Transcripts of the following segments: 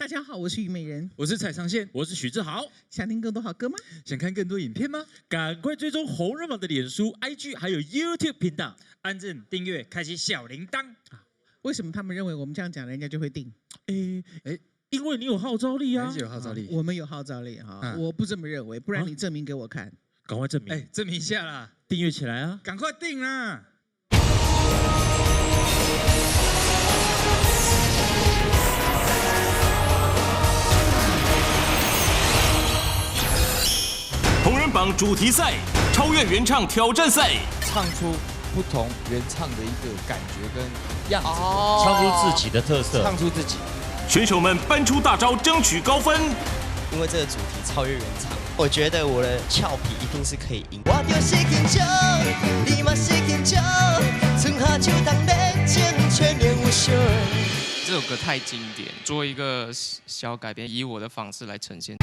大家好，我是虞美人，我是蔡昌宪，我是许志豪。想听更多好歌吗？想看更多影片吗？赶快追踪红人榜的脸书、IG 还有 YouTube 频道，按赞、订阅、开启小铃铛。为什么他们认为我们这样讲，人家就会订？哎哎，因为你有号召力啊！有号召力，我们有号召力哈，我不这么认为，不然你证明给我看。赶快证明！哎，证明一下啦！订阅起来啊！赶快订啦！红人榜主题赛，超越原唱挑战赛，唱出不同原唱的一个感觉跟样子，唱出自己的特色，唱出自己。选手们搬出大招，争取高分。因为这个主题超越原唱，我觉得我的俏皮一定是可以赢。这首歌太经典，做一个小改编，以我的方式来呈现。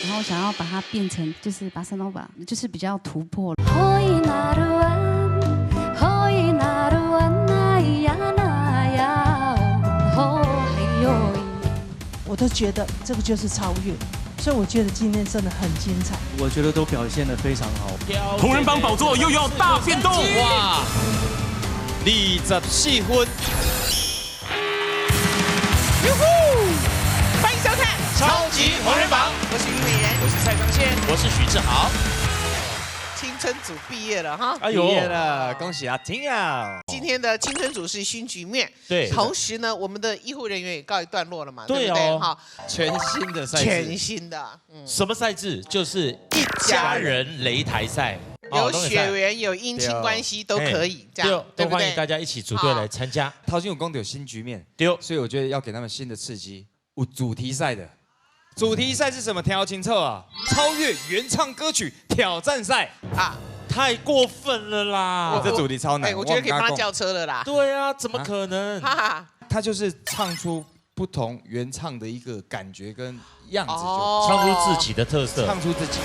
然后想要把它变成，就是巴塞诺瓦，就是比较突破。我都觉得这个就是超越，所以我觉得今天真的很精彩。我觉得都表现得非常好。红人榜宝座又要大变动！哇，24分！哟呼！欢迎收看《超级红人榜》，我是虞美人，我是蔡昌宪，我是许志豪。青春组毕业了哈！毕业了，恭喜阿婷啊！今天的青春组是新局面，对。同时呢，我们的医护人员也告一段落了嘛，对不对？哈，全新的赛制，全新的，什么赛制？就是一家人擂台赛，有血缘、有姻亲关系都可以，这样都欢迎大家一起组队来参加。头先有讲到新局面，对，所以我觉得要给他们新的刺激。有主题赛的。主题赛是什么？听清楚啊！超越原唱歌曲挑战赛啊！太过分了啦！这主题超难，我觉得可以帮他叫车了啦。对啊，怎么可能？他就是唱出不同原唱的一个感觉跟样子，唱出自己的特色，唱出自己。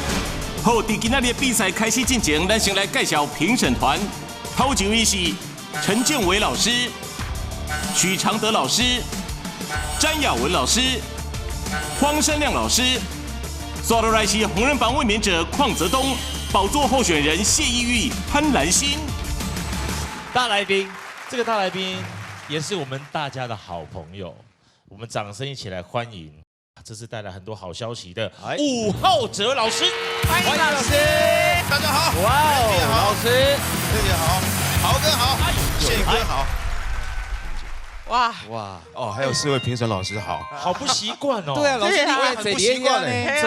好，在今仔日比赛开始进前，咱先来介绍评审团。头前位是陈建伟老师、许常德老师、詹雅雯老师。黄山亮老师，刷落来是红人榜卫冕者邝泽东，宝座候选人谢依玉、潘兰心。大来宾，这个大来宾也是我们大家的好朋友，我们掌声一起来欢迎，这次带来很多好消息的伍浩哲老师，欢迎老师，大家好，哇哦，老师，谢谢好，豪哥好，宪哥好。哇哇哦，还有4位评审老师好，好不习惯哦。对啊，老师你很不习惯嘞。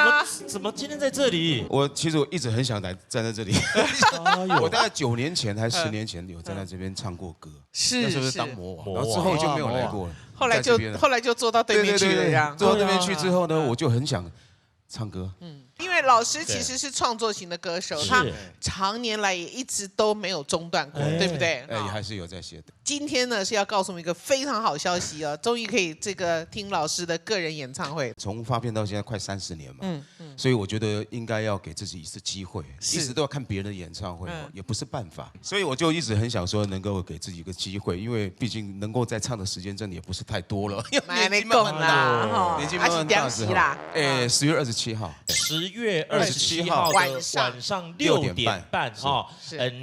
怎么今天在这里？我其实我一直很想来站在这里。我大概9年前还是10年前有站在这边唱过歌，是那时候是当魔王，然后之后就没有来过了。后来就坐到对面去了，这样。坐到对面去之后呢，我就很想唱歌。嗯，因为老师其实是创作型的歌手，他常年来也一直都没有中断过，对不对？哎，还是有在写的。今天呢是要告诉我们一个非常好消息哦，终于可以这个听老师的个人演唱会。从发片到现在快30年嘛，所以我觉得应该要给自己一次机会，一直都要看别人的演唱会也不是办法，所以我就一直很想说能够给自己一个机会，因为毕竟能够再唱的时间真的也不是太多了。年纪慢慢大，年纪慢慢大之后，哎，10月27号，10月27号的晚上6点半哈，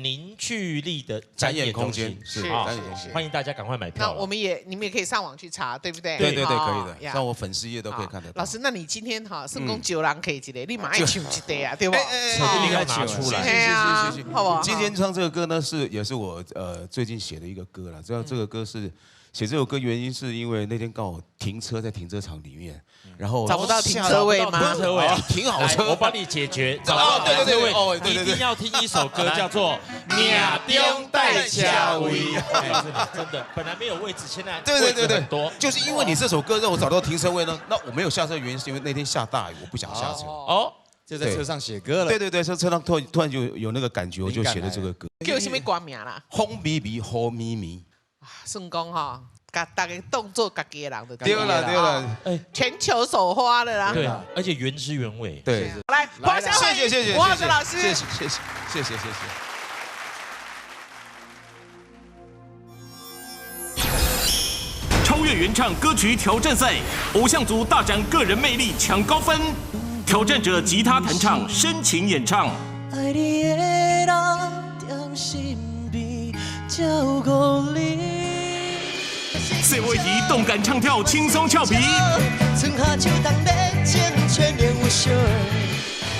凝聚力的展演空间是展演空间，欢迎大家赶快买票。那我们也，你们也可以上网去查，对不对？对对对，可以的，上我粉丝页都可以看得到。老师，那你今天哈算讲招人客一个，你马上唱一个啊，对不？一定要拿出来。谢谢谢谢谢好不好？今天唱这个歌呢，是也是我最近写的一个歌了。这个歌是。写这首歌原因是因为那天刚好停车在停车场里面，然后找不到停车位吗？停车位，停好车，我帮你解决。找到停车位，一定要听一首歌，叫做《命中带车位》。真的，本来没有位置，现在对对对对很多，就是因为你这首歌让我找到停车位呢。那我没有下车的原因是因为那天下大雨，我不想下车。哦，就在车上写歌了。对对对，在车上突然就有那个感觉，我就写了这个歌。叫什么歌名啦？风微微，雨绵绵。算讲哈，大家当做家己的人就对了对了，哎，全球首发了啦。对，而且原汁原味。对，来，谢谢谢谢吴浩哲老师，谢谢谢谢谢谢谢谢。超越原唱歌曲挑战赛，偶像组大展个人魅力抢高分，挑战者吉他弹唱，深情演唱。爱你的人踮身边照顾你。谢威仪动感唱跳，轻松俏皮。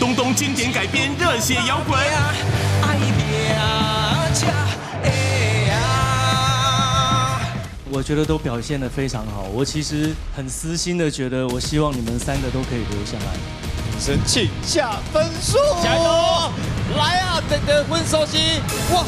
东东经典改编，热血摇滚。我觉得都表现得非常好。我其实很私心的觉得，我希望你们三个都可以留下来。神请下分数，加油！来啊，等等分数是哇！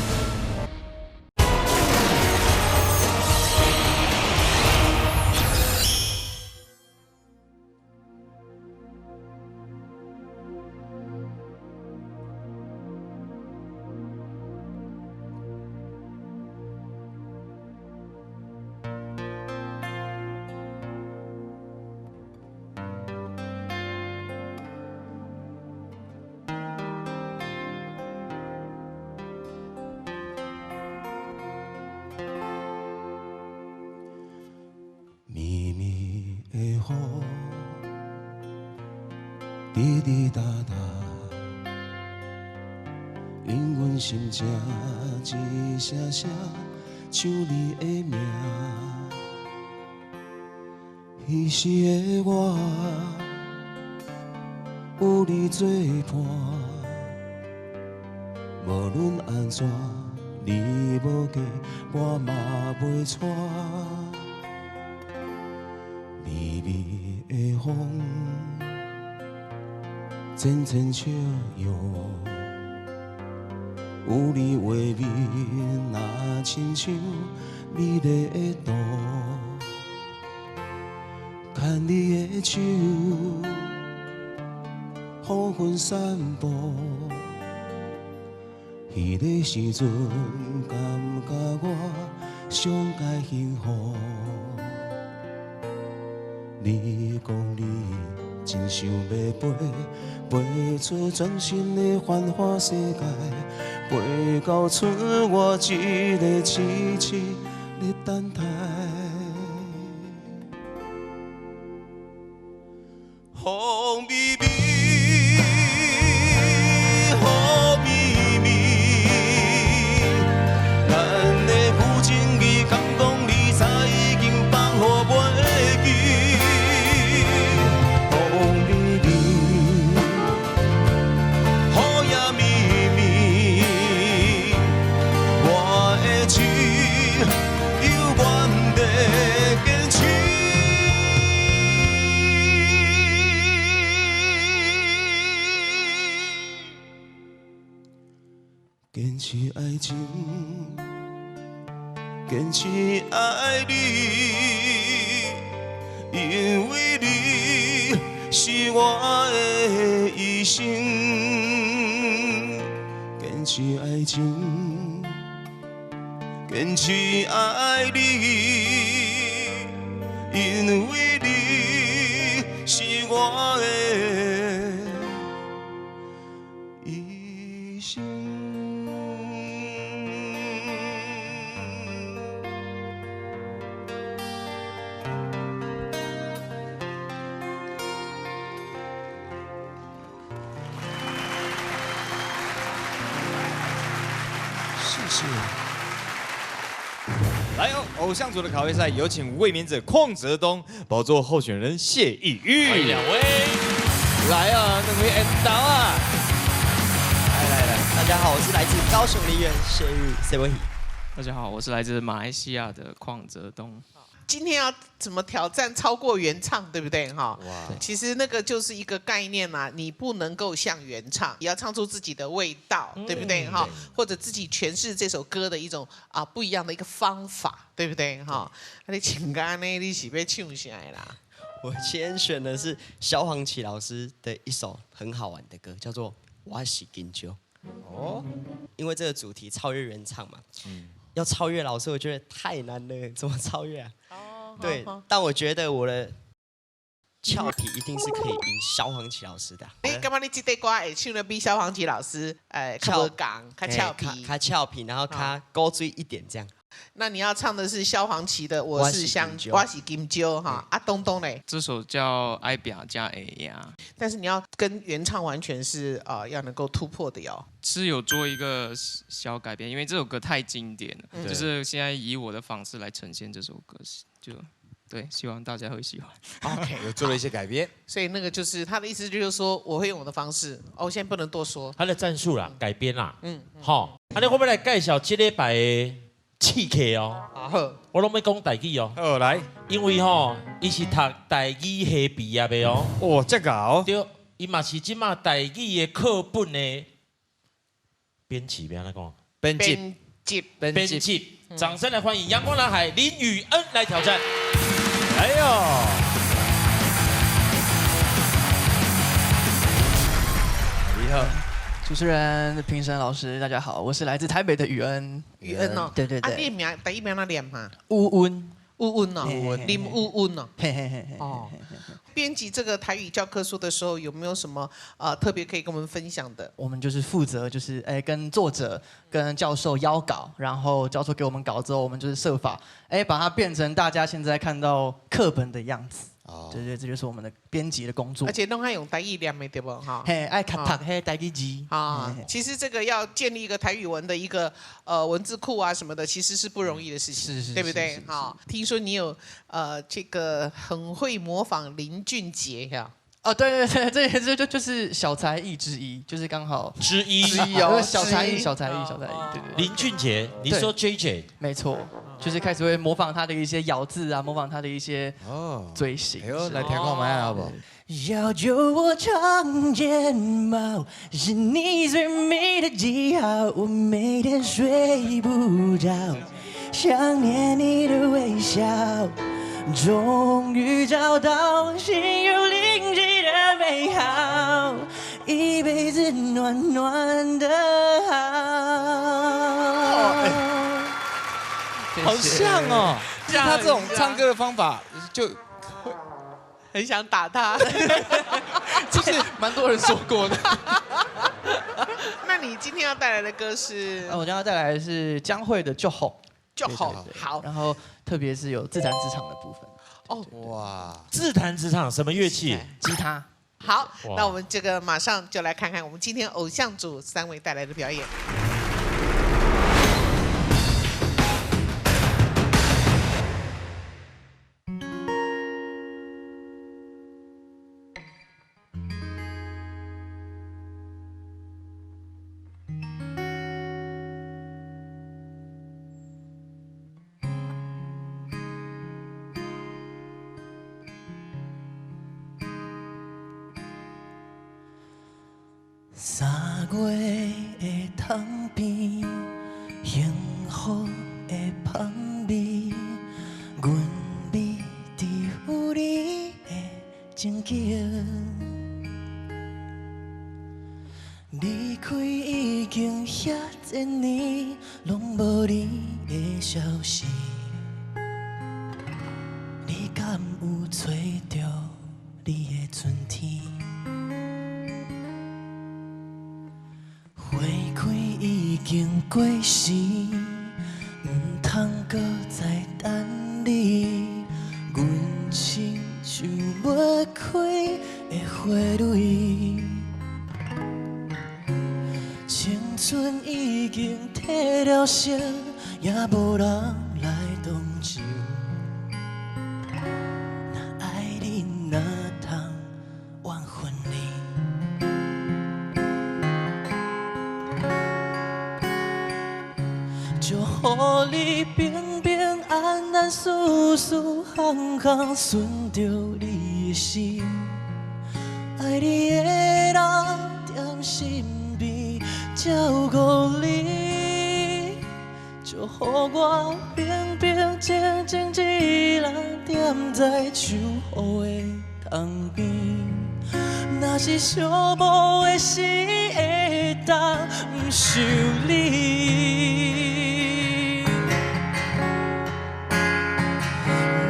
绵绵的雨，滴滴答答，引阮心情一声声唱你的名。彼时的我，有你作伴，无论按怎，你无嫁，我嘛袂娶。微微的风，浅浅笑容，有你画面，若亲像美丽的图。牵你的手，黄昏散步，彼个时阵，感觉我上佳幸福。你讲你真想欲飞，飞出全新的繁华世界，飞到剩我一个痴痴咧等待。风微微，雨绵绵，咱的旧情义，敢讲你早已经放予袂记。风微微，雨也绵绵，我的手犹原在坚持。坚持爱情，坚持爱你，因为你是我的一生。坚持爱情，坚持爱你，因为你是我的一生。谢谢。来哦，偶像组的卡位赛，有请卫冕者邝泽东，宝座候选人谢逸玉。欢迎两位。来啊，两位缘投啊！来来来，大家好，我是来自高雄梨园谢玉谢威。大家好，我是来自马来西亚的邝泽东。今天要怎么挑战超过原唱，对不对？哈，其实那个就是一个概念嘛，你不能够像原唱，也要唱出自己的味道，对不对？哈，或者自己诠释这首歌的一种啊不一样的一个方法，对不对？哈，你唱歌呢，你是欲唱啥啦？我今天选的是萧煌奇老师的一首很好玩的歌，叫做《我是金蕉》。哦，因为这个主题超越原唱嘛，要超越老师，我觉得太难了，怎么超越啊？对，但我觉得我的俏皮一定是可以赢萧煌奇老师的。你感觉你这块歌会唱得比萧煌奇老师，较无仝，较俏皮，较俏皮，然后较古锥一点这样。那你要唱的是萧煌奇的《我是香，我是金蕉》哈。啊，东东嘞，这首叫《爱拼才会赢》，但是你要跟原唱完全是要能够突破的哟。是有做一个小改变，因为这首歌太经典了，就是现在以我的方式来呈现这首歌，就对，希望大家会喜欢。 OK，有做了一些改编，所以那个就是他的意思，就是说我会用我的方式。哦，我现在不能多说。他的战术啦，改编啦，嗯，好，啊，你会不会来介绍这礼拜的刺客哦？好，我拢欲讲台语哦。好，来，因为吼，伊是读台语系毕业的哦。哦，这个哦。对，伊嘛是这马台语的课本的编辑，欲按怎讲？编辑，编辑。掌声来欢迎阳光男孩林宇恩来挑战。哎呦！你好，主持人、评审老师，大家好，我是来自台北的宇恩。宇恩哦，对对对。啊，你名台语名怎念哈？乌恩，乌恩哦，林乌恩哦。嘿嘿嘿嘿。哦。编辑这个台语教科书的时候，有没有什么特别可以跟我们分享的？我们就是负责，就是跟作者、跟教授邀稿，然后教授给我们稿之后，我们就是设法把它变成大家现在看到课本的样子。哦，对对，这就是我们的编辑的工作。而且拢爱用台语念的对无哈？嘿，爱读彼台语字啊。其实这个要建立一个台语文的一个文字库啊什么的，其实是不容易的事情，是是，对不对？哈，听说你有这个很会模仿林俊杰呀？哦，对对对，这就是小才艺之一，就是刚好之一之一哦，小才艺，小才艺，小才艺，对对。林俊杰，你说 JJ，没错，就是开始会模仿他的一些咬字啊，模仿他的一些嘴型。哎呦，来听看觅好不好？要救我长睫毛，是你最美的记号，我每天睡不着，想念你的微笑。终于找到心有灵犀的美好，一辈子暖暖的好。好像哦，他这种唱歌的方法就很想打他，就是蛮多人说过的。那你今天要带来的歌是？我将要带来的是江蕙的《就好》。就好，好，然后特别是有自弹自唱的部分。哦，哇，自弹自唱什么乐器？吉他。好，那我们这个马上就来看看我们今天偶像组三位带来的表演。三月的窗边，幸福的香味，阮美伫有你的情景。离开已经遐济年，拢无你的消息，你敢有揣著你的春天？花开已经过时，毋通阁再等你。阮亲像欲开的花蕊，青春已经褪了色，也无人来同情。若爱你，哪通怨恨你？祝予你平平安安、舒舒服服，顺著你的心。爱你的人踮身边照顾你，祝予我平平静静一人踮在秋雨的窗边。若是寂寞的时，会当毋想你。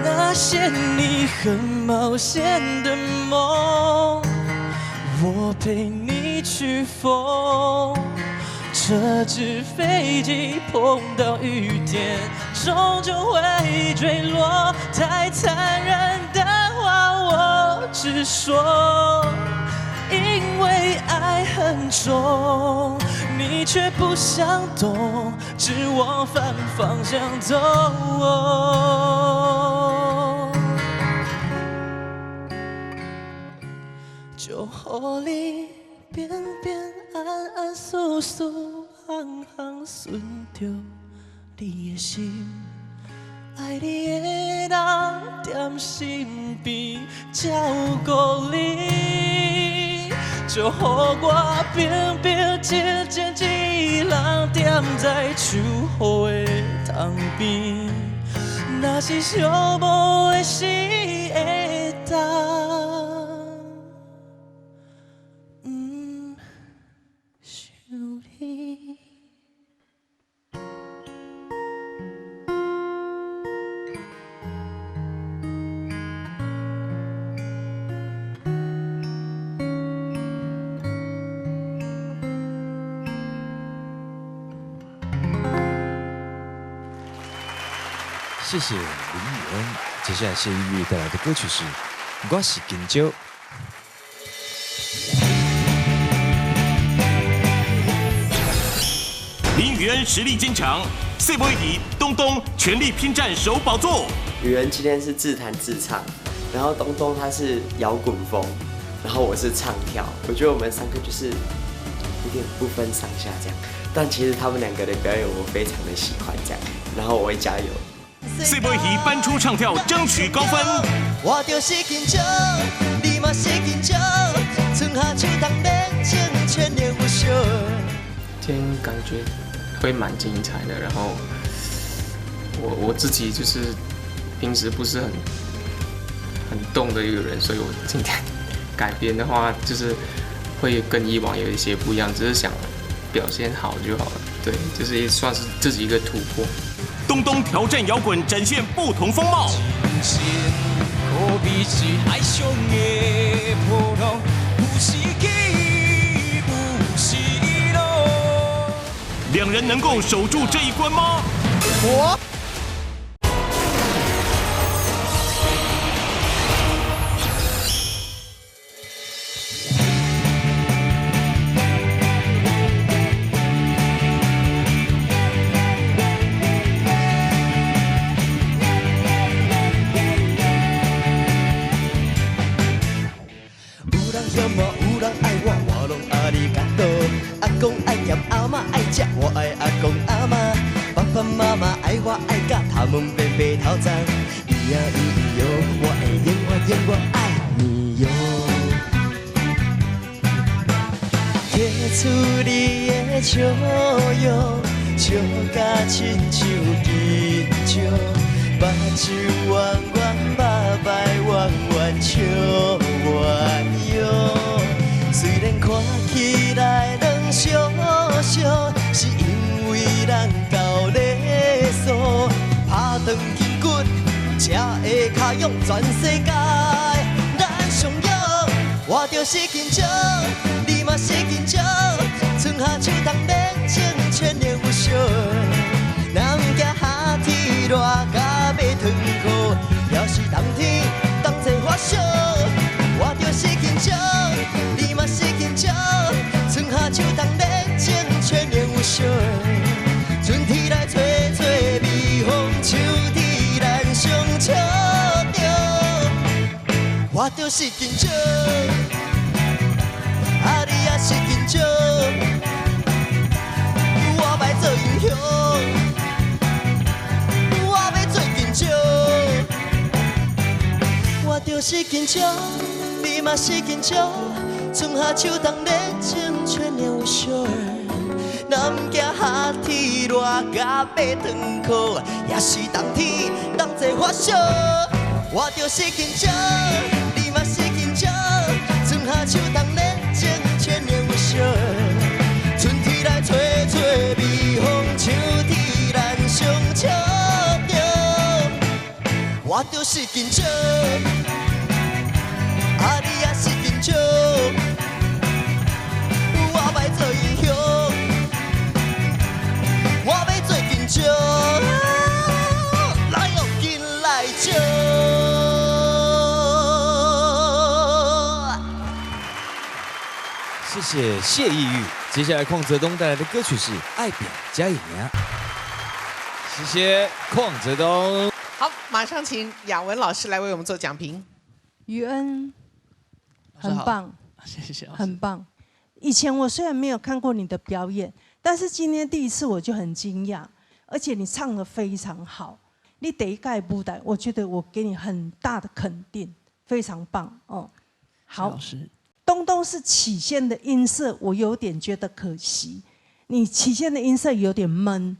那些你很冒险的梦，我陪你去疯，只这只飞机碰到雨点，终究会坠落。太残忍的话我直说，因为爱很重，你却不想懂，只往反方向走。就予你平平安安、舒舒行行顺著你的心，爱你的人踮身边照顾你，就予我平平静静一人踮在秋雨的窗边，若是寂寞的时会当。谢谢林宇恩。接下来谢音乐带来的歌曲是《我是金蕉》。林宇恩实力坚强，赛博一题东东全力拼战守宝座。宇恩今天是自弹自唱，然后东东他是摇滚风，然后我是唱跳。我觉得我们三个就是有点不分上下这样，但其实他们两个的表演我非常的喜欢这样，然后我会加油。赛博一题搬出唱跳，争取高分。我就是金蕉，你嘛是金蕉，春夏秋冬练成千年有烧。今天感觉会蛮精彩的，然后我自己就是平时不是很动的一个人，所以我今天改编的话，就是会跟以往有一些不一样，只是想表现好就好了。对，就是也算是自己一个突破。东东挑战摇滚，展现不同风貌。两人能够守住这一关吗？我。有人嫌我，有人爱我，我拢阿里嘎多。阿公爱咸，阿嬷爱食，我爱阿公阿嬷。爸爸妈妈爱我爱甲头毛白白头鬃。咿呀咿咿哟，我会永远永远爱你哟。提出你的笑容，笑甲亲像金蕉，目睭圆圆，目眉圆圆，笑鸳鸯。虽然看起来拢相像，是因为咱够礼数，拍断筋骨，才会较勇，全世界咱上勇。我就是金蕉，你嘛是金蕉，春夏秋冬练成千年有烧。若毋惊夏天热甲欲脱裤，抑是冬天同齐发烧。我就是金蕉，你嘛是金蕉，春夏秋冬练成千年有烧。春天来吹吹微风，秋天咱相笑着。我就是金蕉，啊你也是金蕉，我欲做英雄，我欲做金蕉。我就是金蕉，你嘛是金蕉，春夏秋冬练成千年有烧。若毋惊夏天热甲欲脱裤，抑是冬天同齐发烧。我就是金蕉，你嘛是金蕉，春夏秋冬练成千年有烧。春天来吹吹微风，秋天咱相笑着。我就是金蕉，啊你也是金蕉，我欲做英雄，谢谢谢意玉。接下来邝泽东带来的歌曲是《爱拼才会赢》。谢谢邝泽东。好，马上请雅文老师来为我们做讲评。于恩，很棒，谢谢，很棒。以前我虽然没有看过你的表演，但是今天第一次我就很惊讶，而且你唱得非常好。你第一盖舞台，我觉得我给你很大的肯定，非常棒哦。好，老师，东东是起先的音色，我有点觉得可惜。你起先的音色有点闷，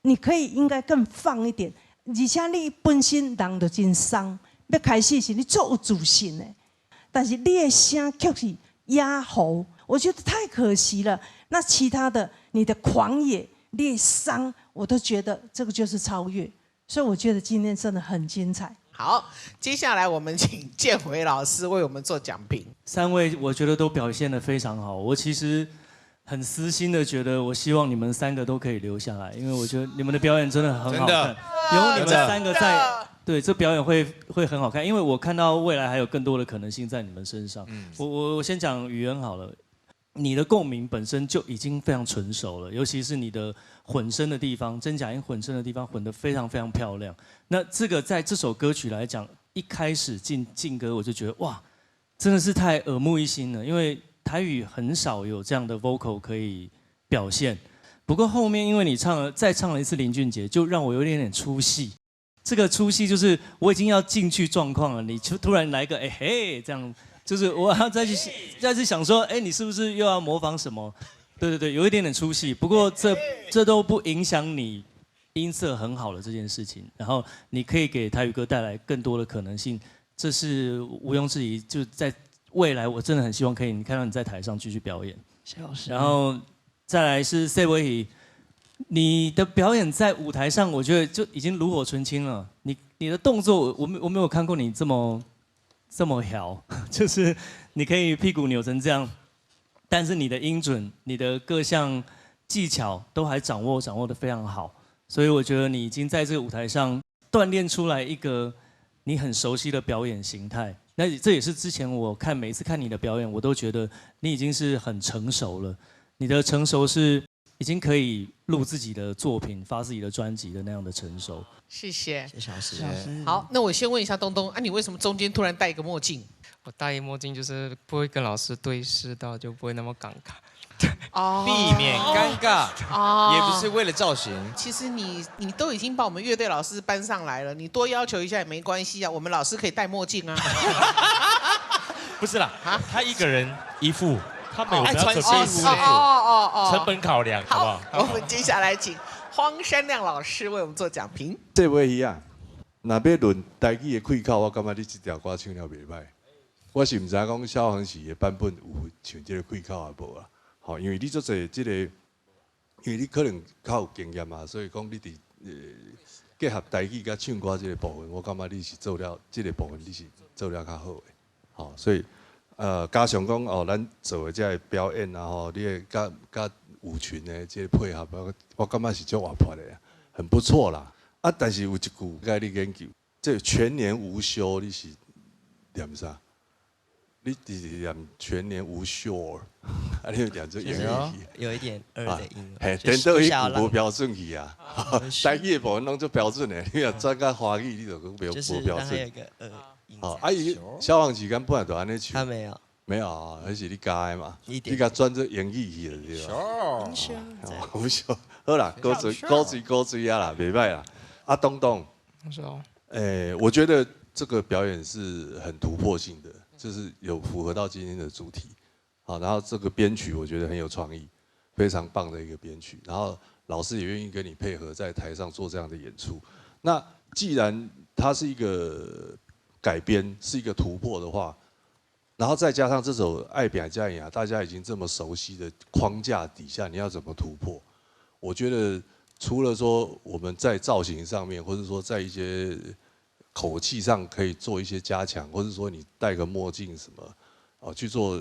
你可以应该更放一点。而且你本身人就真爽，欲开始时你足有自信的，但是你的声却是压喉，我觉得太可惜了。那其他的，你的狂野、你的伤，我都觉得这个就是超越。所以我觉得今天真的很精彩。好，接下来我们请建伟老师为我们做讲评。三位我觉得都表现得非常好。我其实很私心的觉得，我希望你们三个都可以留下来，因为我觉得你们的表演真的很好看。有你们三个在，对，这表演会很好看，因为我看到未来还有更多的可能性在你们身上。我先讲宇恩好了。你的共鸣本身就已经非常纯熟了，尤其是你的混声的地方，真假音混声的地方混得非常非常漂亮。那这个在这首歌曲来讲，一开始进歌我就觉得哇，真的是太耳目一新了，因为台语很少有这样的 vocal 可以表现。不过后面因为你唱了再唱了一次林俊杰，就让我有点点出戏。这个出戏就是我已经要进去状况了，你就突然来个哎嘿这样。就是我要再去想说，哎，你是不是又要模仿什么？对对对，有一点点出戏。不过这都不影响你音色很好的这件事情。然后你可以给台语歌带来更多的可能性，这是毋庸置疑。就在未来，我真的很希望可以你看到你在台上继续表演。谢老师。然后再来是谢威仪，你的表演在舞台上，我觉得就已经炉火纯青了。你的动作，我没有看过你这么摇，就是你可以屁股扭成这样，但是你的音准、你的各项技巧都还掌握得非常好，所以我觉得你已经在这个舞台上锻炼出来一个你很熟悉的表演形态。那这也是之前我看每一次看你的表演，我都觉得你已经是很成熟了。你的成熟是已经可以录自己的作品、发自己的专辑的那样的成熟。谢谢，谢谢老师。好，那我先问一下东东啊，你为什么中间突然戴一个墨镜？我戴墨镜就是不会跟老师对视到，就不会那么尴尬。哦，避免尴尬，哦，也不是为了造型。其实你都已经把我们乐队老师搬上来了，你多要求一下也没关系啊，我们老师可以戴墨镜啊。不是啦，他一个人一副，他们有没有准备哦哦哦，成本考量，好不好？我们接下来请黄山亮老师为我们做讲评。这位鱼啊，若欲论台语的气口，我感觉你这条歌唱了袂䆀。我是毋知影讲萧煌奇的版本有唱这个气口抑无啊？吼，因为你做济这个，因为你可能较有经验嘛，所以讲你伫结合台语佮唱歌这个部分，我感觉你是做了这个部分，你是做了较好的。吼，所以加上讲哦，咱做的这个表演啊吼，你的佮舞群的这个配合，我感觉是足活泼的，很不错啦。啊，但是有一句该你研究，这全年无休，你是念啥？你直直念全年无休，啊，你念这英语，有一点二的音，嘿，颠倒彼句无标准去啊。台语的部分拢足标准的，你若转甲华语，你就讲无标准。哦，啊伊萧煌奇敢本来就按呢唱，他没有，没有啊，彼是你加的嘛，你共转做英语去了对吧？无休，好啦，古锥古锥古锥啊啦，袂䆀啦。啊，东东，欸，我觉得这个表演是很突破性的，就是有符合到今天的主题。好，然后这个编曲我觉得很有创意，非常棒的一个编曲。然后老师也愿意跟你配合在台上做这样的演出。那既然它是一个改编，是一个突破的话，然后再加上这首《爱拼才会赢》，大家已经这么熟悉的框架底下，你要怎么突破？我觉得除了说我们在造型上面，或者说在一些口气上可以做一些加强，或者说你戴个墨镜什么，哦去做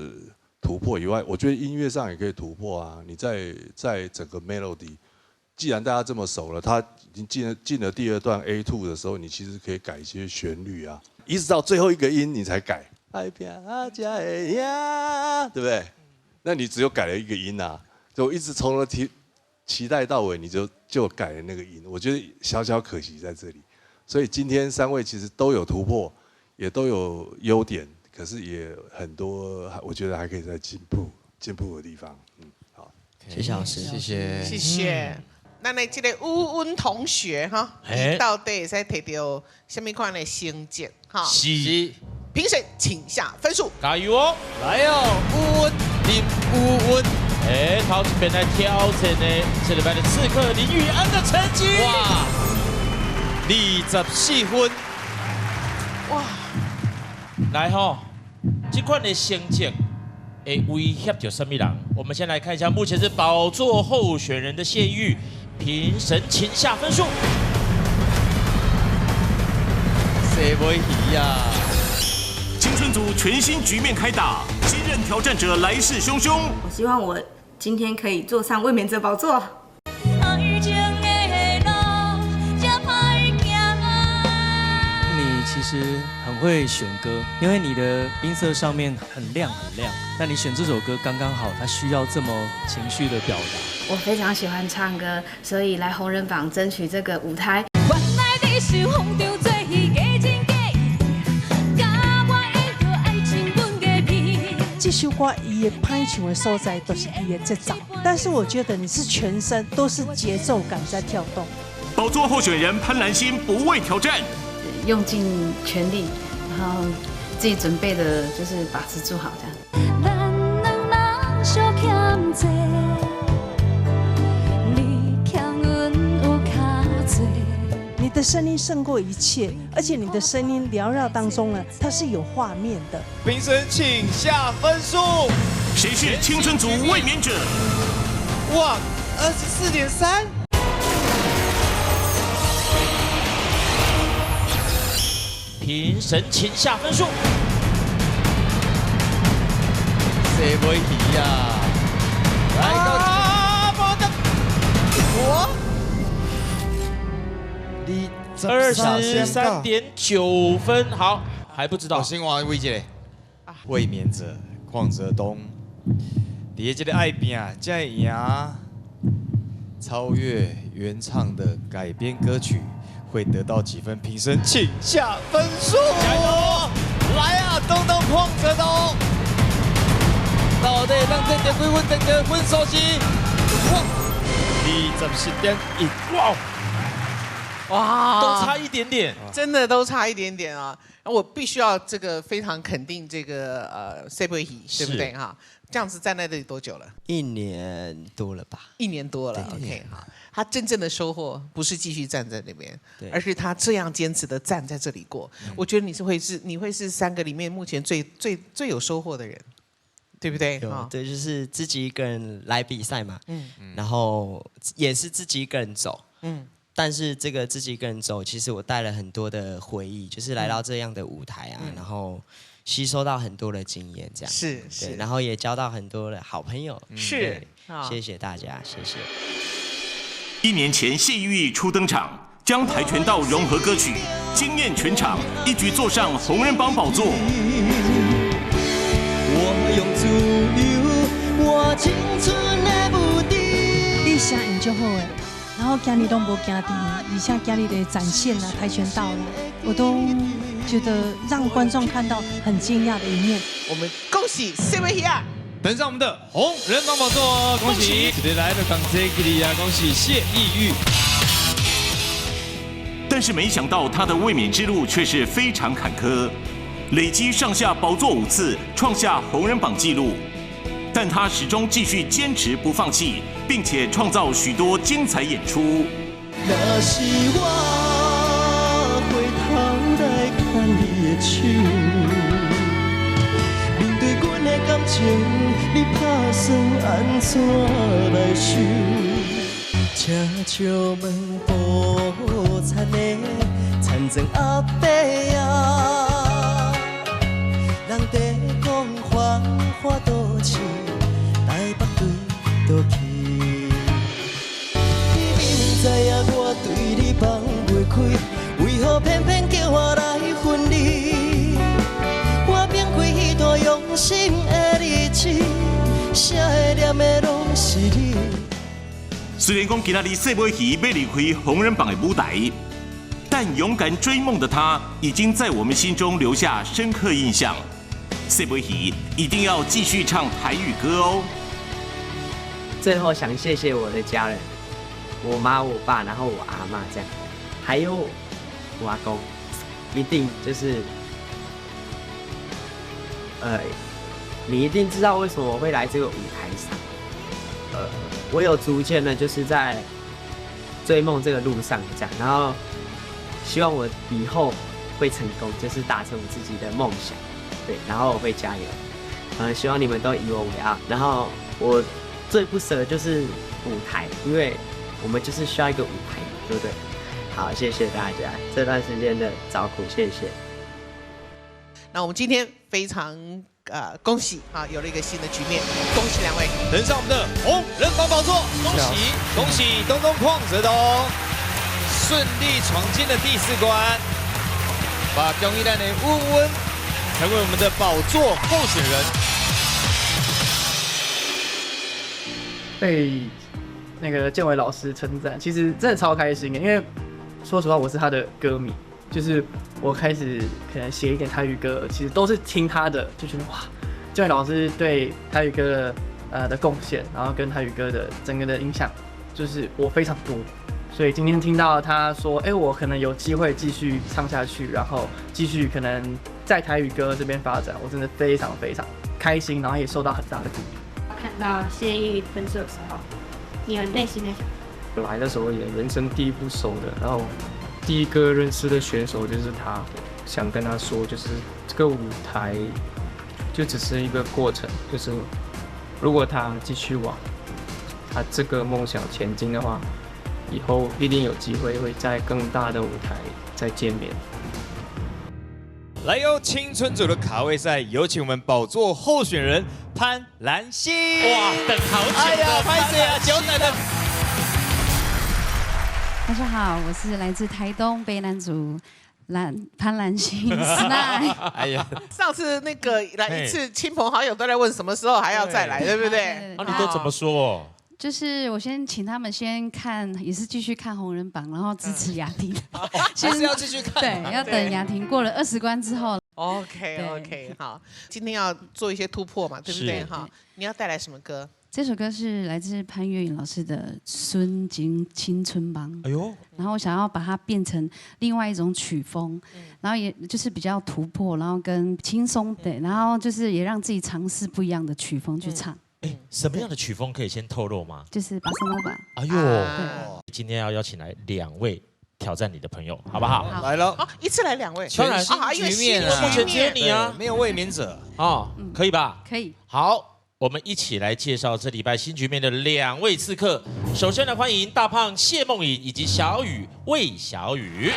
突破以外，我觉得音乐上也可以突破啊。你在整个 melody，既然大家这么熟了，他已经进了第二段 A2 的时候，你其实可以改一些旋律啊，一直到最后一个音你才改。爱拼才会赢，对不对？那你只有改了一个音啊，就一直从头期待到尾，你就改了那个音，我觉得小小可惜在这里。所以今天三位其实都有突破，也都有优点，可是也很多，我觉得还可以再进步的地方。嗯，好，谢谢老师，谢谢，谢谢。咱的这个乌温同学哈，你到底会使提到什么款的成绩？哈，是。评审请下分数，加油哦！来哦，乌温林乌温。哎，头一边来挑战的这礼拜的刺客林玉安的成绩，哇，24分，哇！来吼，这款的成绩会威胁到什么人？我们先来看一下，目前是宝座候选人的谢玉，评审请下分数。谁不会呀？青春组全新局面开打，新任挑战者来势汹汹。我希望我今天可以坐上卫冕者宝座。你其实很会选歌，因为你的音色上面很亮很亮，但你选这首歌刚刚好，它需要这么情绪的表达。我非常喜欢唱歌，所以来红人榜争取这个舞台。这首歌伊的歹唱的所在都是伊的节奏，但是我觉得你是全身都是节奏感在跳动。宝座候选人潘兰心不畏挑战，用尽全力，然后自己准备的就是把持住好这样。你的声音胜过一切，而且你的声音缭绕当中呢，它是有画面的。评审请下分数。谁是青春组卫冕者？哇，24.3。评审请下分数。谁不会呀？来到我。23.9分，好，还不知道。先换位置，卫冕者邝泽东，伫这个爱拼才会赢，超越原唱的改编歌曲会得到几分？评审请下分数。加油！来啊，东东邝泽东，到底咱得到几分？得到分数是哇，27.1，哇！哇，都差一点点，真的都差一点点啊！我必须要这个非常肯定这个谢培喜，对不对哈？这样子站在这里多久了？ 1年多了吧。 1年多了，OK 哈。他真正的收获不是继续站在那边，而是他这样坚持的站在这里过。我觉得你会是3个里面目前最最最有收获的人，对不对？对，就是自己一个人来比赛嘛，然后也是自己一个人走，但是这个自己一个人走，其实我带了很多的回忆，就是来到这样的舞台啊，然后吸收到很多的经验，这样是是，然后也交到很多的好朋友，是，谢谢大家，谢谢。 1年前，谢玉初登场，将跆拳道融合歌曲，惊艳全场，一举坐上红人榜宝座。我用自由换青春的无知。你声音足好的。然后今日拢无惊甜，而且今日的展现啊，跆拳道啦，我都觉得让观众看到很惊讶的一面。我们恭喜谢维亚登上我们的红人榜宝座，恭喜！直接来到港这里啊，恭喜谢逸玉。但是没想到他的卫冕之路却是非常坎坷，累积上下宝座5次，创下红人榜纪录。但他始终继续坚持不放弃，并且创造许多精彩演出。若是我回头来牵你的手，面对阮的感情，你打算按怎来收？请笑问无田的田庄阿伯啊，人在讲繁华都市，台北对倒去？你明知影我对你放袂开，为何偏偏叫我来分离？我免开彼段用心的日子，写的念的拢是你。虽然讲今仔日细尾鱼欲离开红人榜的舞台，但勇敢追梦的他，已经在我们心中留下深刻印象。细尾鱼一定要继续唱台语歌哦。最后想谢谢我的家人，我妈、我爸，然后我阿嬷这样，还有我阿公，一定就是，你一定知道为什么我会来这个舞台上。我有逐渐的，就是在追梦这个路上这样，然后希望我以后会成功，就是达成我自己的梦想，对，然后我会加油，希望你们都以我为傲。然后我最不舍的就是舞台，因为我们就是需要一个舞台，对不对？好，谢谢大家这段时间的照顾，谢谢。那我们今天非常恭喜啊，有了一个新的局面，恭喜两位登上我们的红人榜宝座，恭喜恭喜东东邝泽东顺利闯进了第四关，把恭喜咱的温温成为我们的宝座候选人。被那个建伟老师称赞，其实真的超开心的，因为说实话我是他的歌迷。就是我开始可能写一点台语歌，其实都是听他的，就觉得哇，建伟老师对台语歌的贡献，然后跟台语歌的整个的影响，就是我非常多。所以今天听到他说，哎，我可能有机会继续唱下去，然后继续可能在台语歌这边发展，我真的非常非常开心，然后也受到很大的鼓励。看到谢意分数的时候，你的内心在想？来的时候也人生地不熟的，然后第一个认识的选手就是他，想跟他说，就是这个舞台就只是一个过程，就是如果他继续往他这个梦想前进的话，以后一定有机会会在更大的舞台再见面。来哟，青春组的卡位赛，有请我们宝座候选人潘兰心。哇，等好久！哎呀，拍谢啊，久等了。大家好，我是来自台东卑南族潘兰心 Sly。哎呀，上次那个来一次，亲朋好友都在问什么时候还要再来，对不对？那你都怎么说？就是我先请他们先看，也是继续看红人榜，然后支持雅婷。还是要继续看？对，要等雅婷过了20关之后。 OK OK，好，今天要做一些突破嘛，对不对？哈，你要带来什么歌？这首歌是来自潘越云老师的《纯情青春梦》。哎呦，然后我想要把它变成另外一种曲风，然后也就是比较突破，然后跟轻松对，然后就是也让自己尝试不一样的曲风去唱。哎，什么样的曲风可以先透露吗？就是巴塞诺瓦。哎呦，今天要邀请来2位挑战你的朋友，好不好？来了，一次来2位，当然，因为局面目前只有你啊，没有卫冕者啊，可以吧？可以。好。我们一起来介绍这礼拜新局面的2位刺客。首先来欢迎大胖谢梦颖以及小雨魏小雨。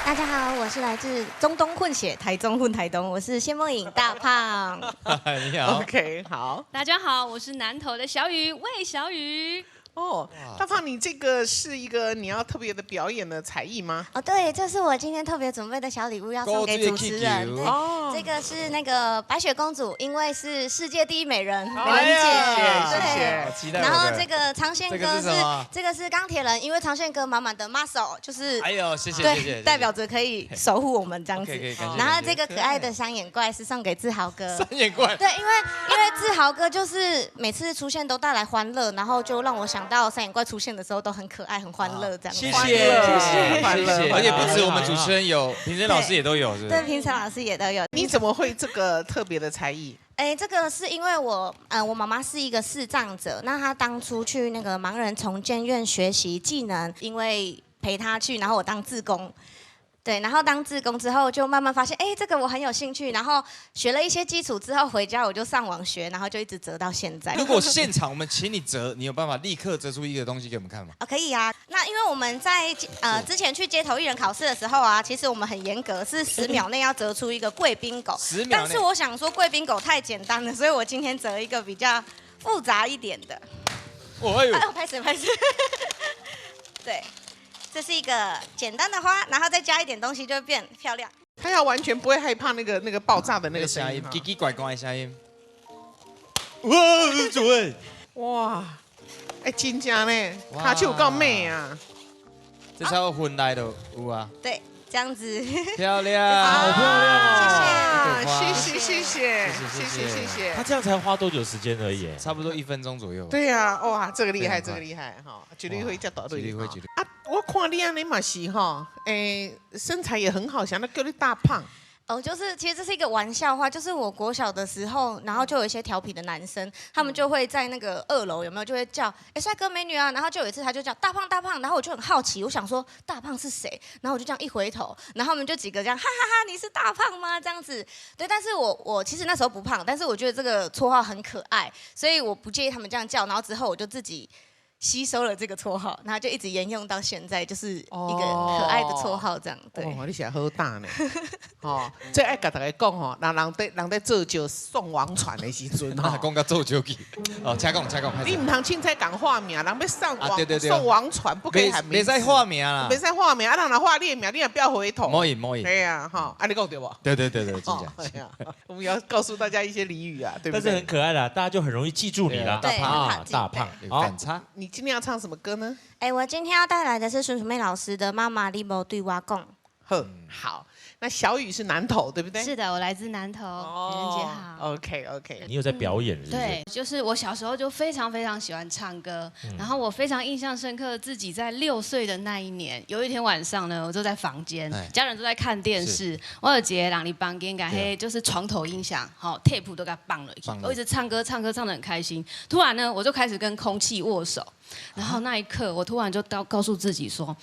大家好，我是来自中东混血，台中混台东，我是谢梦颖大胖。你好，OK，好。大家好，我是南投的小雨魏小雨。哦，大胖，你这个是一个你要特别的表演的才艺吗？哦，对，这是我今天特别准备的小礼物，要送给主持人。对，这个是那个白雪公主，因为是世界第一美人，美人姐。谢谢。然后这个长线哥是这个是钢铁人，因为长线哥满满的 muscle，就是。哎呦，谢谢谢谢。代表着可以守护我们这样子。然后这个可爱的三眼怪是送给志豪哥。三眼怪。对，因为志豪哥就是每次出现都带来欢乐，然后就让我想到三眼怪出现的时候都很可爱、很欢乐这样。谢谢谢谢，而且不止我们主持人有，评审老师也都有，是不是？对，评审老师也都有。你怎么会这个特别的才艺？哎，这个是因为我，我妈妈是一个视障者，那她当初去那个盲人重建院学习技能，因为陪她去，然后我当志工。对，然后当志工之后，就慢慢发现，哎，这个我很有兴趣。然后学了一些基础之后，回家我就上网学，然后就一直折到现在。如果现场我们请你折，你有办法立刻折出一个东西给我们看吗？啊，可以啊。那因为我们在之前去街头艺人考试的时候啊，其实我们很严格，是10秒内要折出一个贵宾狗。10秒。但是我想说贵宾狗太简单了，所以我今天折一个比较复杂一点的。哦，哎呦，拍手拍手。对。这是一个简单的花，然后再加一点东西就会变漂亮。他要完全不会害怕那个爆炸的那个声音，奇奇怪怪的声音。哇，主任，哇，哎，真正呢，跤手有够美啊！这才有分来就有啊。对，这样子。漂亮，好漂亮哦！谢谢谢谢谢谢谢谢。他这样才花多久时间而已？差不多1分钟左右。对呀，哇，这个厉害，这个厉害哈！绝对会叫大队。绝对会绝对。啊，我看你按呢嘛是吼，哎，身材也很好，像那叫你大胖。哦，就是其实这是一个玩笑话，就是我国小的时候，然后就有一些调皮的男生，他们就会在那个二楼有没有就会叫，哎，帅哥美女啊，然后就有一次他就叫大胖大胖，然后我就很好奇，我想说大胖是谁，然后我就这样一回头，然后他们就几个这样哈哈哈，你是大胖吗？这样子，对，但是我其实那时候不胖，但是我觉得这个绰号很可爱，所以我不介意他们这样叫，然后之后我就自己吸收了这个绰号，然后就一直沿用到现在，就是一个可爱的绰号这样。对，哦，你是好胆呢。哦，这爱共大家讲吼，人伫做轿送王船的时阵吼，讲到做轿去。哦，请讲，请讲。你毋通凊彩共喊名，人欲上王送王船，不可以喊名。袂使喊名啦。袂使喊名，啊，人若喊你的名，你也不要回头。莫应莫应。对呀，哈，啊，你讲对无？对对对对，真正。我们要告诉大家一些俚语啊，对不对？但是很可爱啦，大家就很容易记住你啦。大胖啊，大胖，反差。你今天要唱什么歌呢？哎，我今天要带来的是孙淑媚老师的《妈妈你无对我讲》。呵，好。那小雨是南投，对不对？是的，我来自南投。美人姐好。 OK OK。你有在表演是不是？对，就是我小时候就非常非常喜欢唱歌，然后我非常印象深刻，自己在6岁的那一年，有一天晚上呢，我就在房间，家人都在看电视，我有一个人伫房间共彼就是床头音响，好 tape 都共放落去，我一直唱歌唱歌唱得很开心。突然呢，我就开始跟空气握手。然后那一刻，我突然就告诉自己说，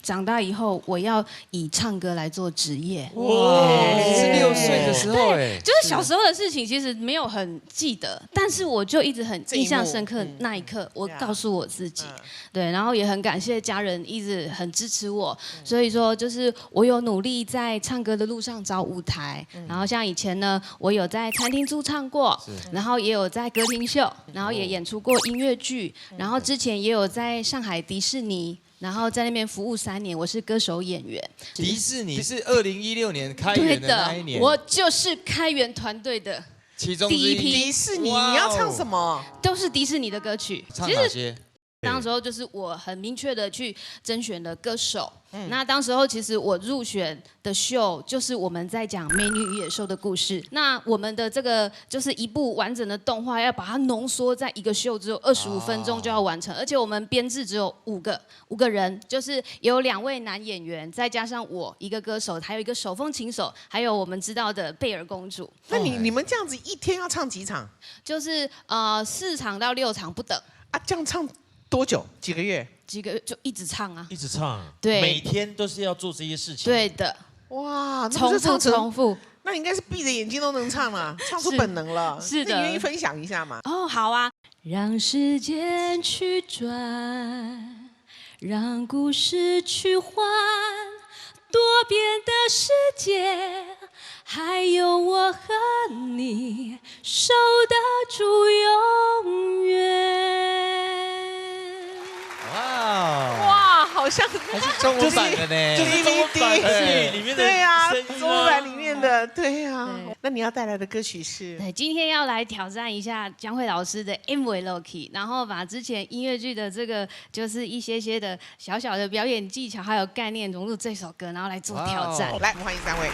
长大以后我要以唱歌来做职业。哇，是6岁的时候哎，就是小时候的事情，其实没有很记得，但是我就一直很印象深刻。那一刻，我告诉我自己，对，然后也很感谢家人一直很支持我，所以说就是我有努力在唱歌的路上找舞台，然后像以前呢，我有在餐厅驻唱过，然后也有在歌厅秀，然后也演出过音乐剧，然后之前也有在上海迪士尼，然后在那边服务3年，我是歌手演员。迪士尼是2016年开园的那一年，我就是开园团队的其中第一批。迪士尼，你要唱什么？都是迪士尼的歌曲。唱哪些？当时候就是我很明确的去甄选了歌手。那当时候其实我入选的秀就是我们在讲《美女与野兽》的故事。那我们的这个就是一部完整的动画，要把它浓缩在一个秀只有25分钟就要完成，而且我们编制只有五个人，就是有两位男演员，再加上我一个歌手，还有一个手风琴手，还有我们知道的贝尔公主。那你们这样子一天要唱几场？就是4场到6场不等。啊，这样唱多久？几个月？几个月就一直唱啊，一直唱，对，每天都是要做这些事情。对的。哇，重复重复，那应该是闭着眼睛都能唱了，唱出本能了。是的，你愿意分享一下吗？哦，好啊。让时间去转，让故事去换，多变的世界，还有我和你守得住永远。哇哇，好像还是中文版的呢，就是中文版里面的，对呀，中文版里面的，对呀。那你要带来的歌曲是？对，今天要来挑战一下江蕙老师的《M V Loki》，然后把之前音乐剧的这个就是一些些的小小的表演技巧还有概念融入这首歌，然后来做挑战。来，我们欢迎三位。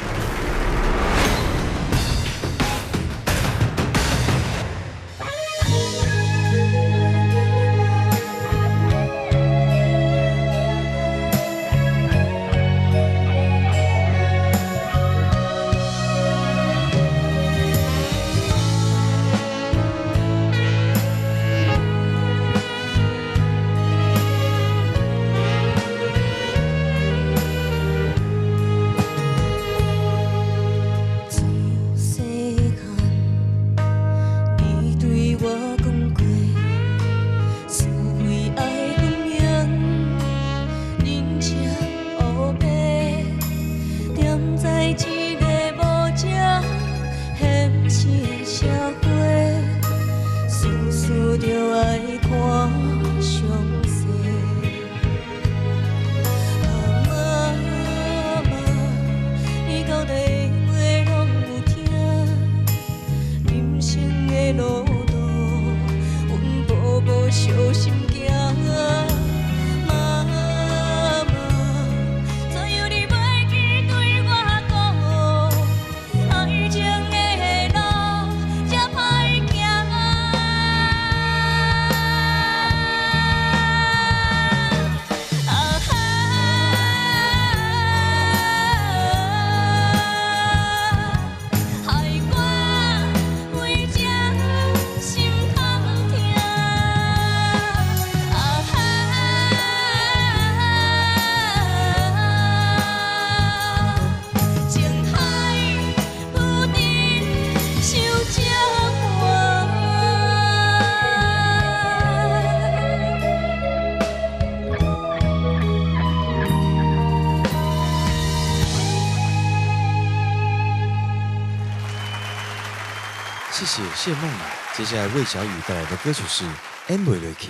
谢谢谢梦雨。接下来魏小雨带来的歌曲是《演袂落去》，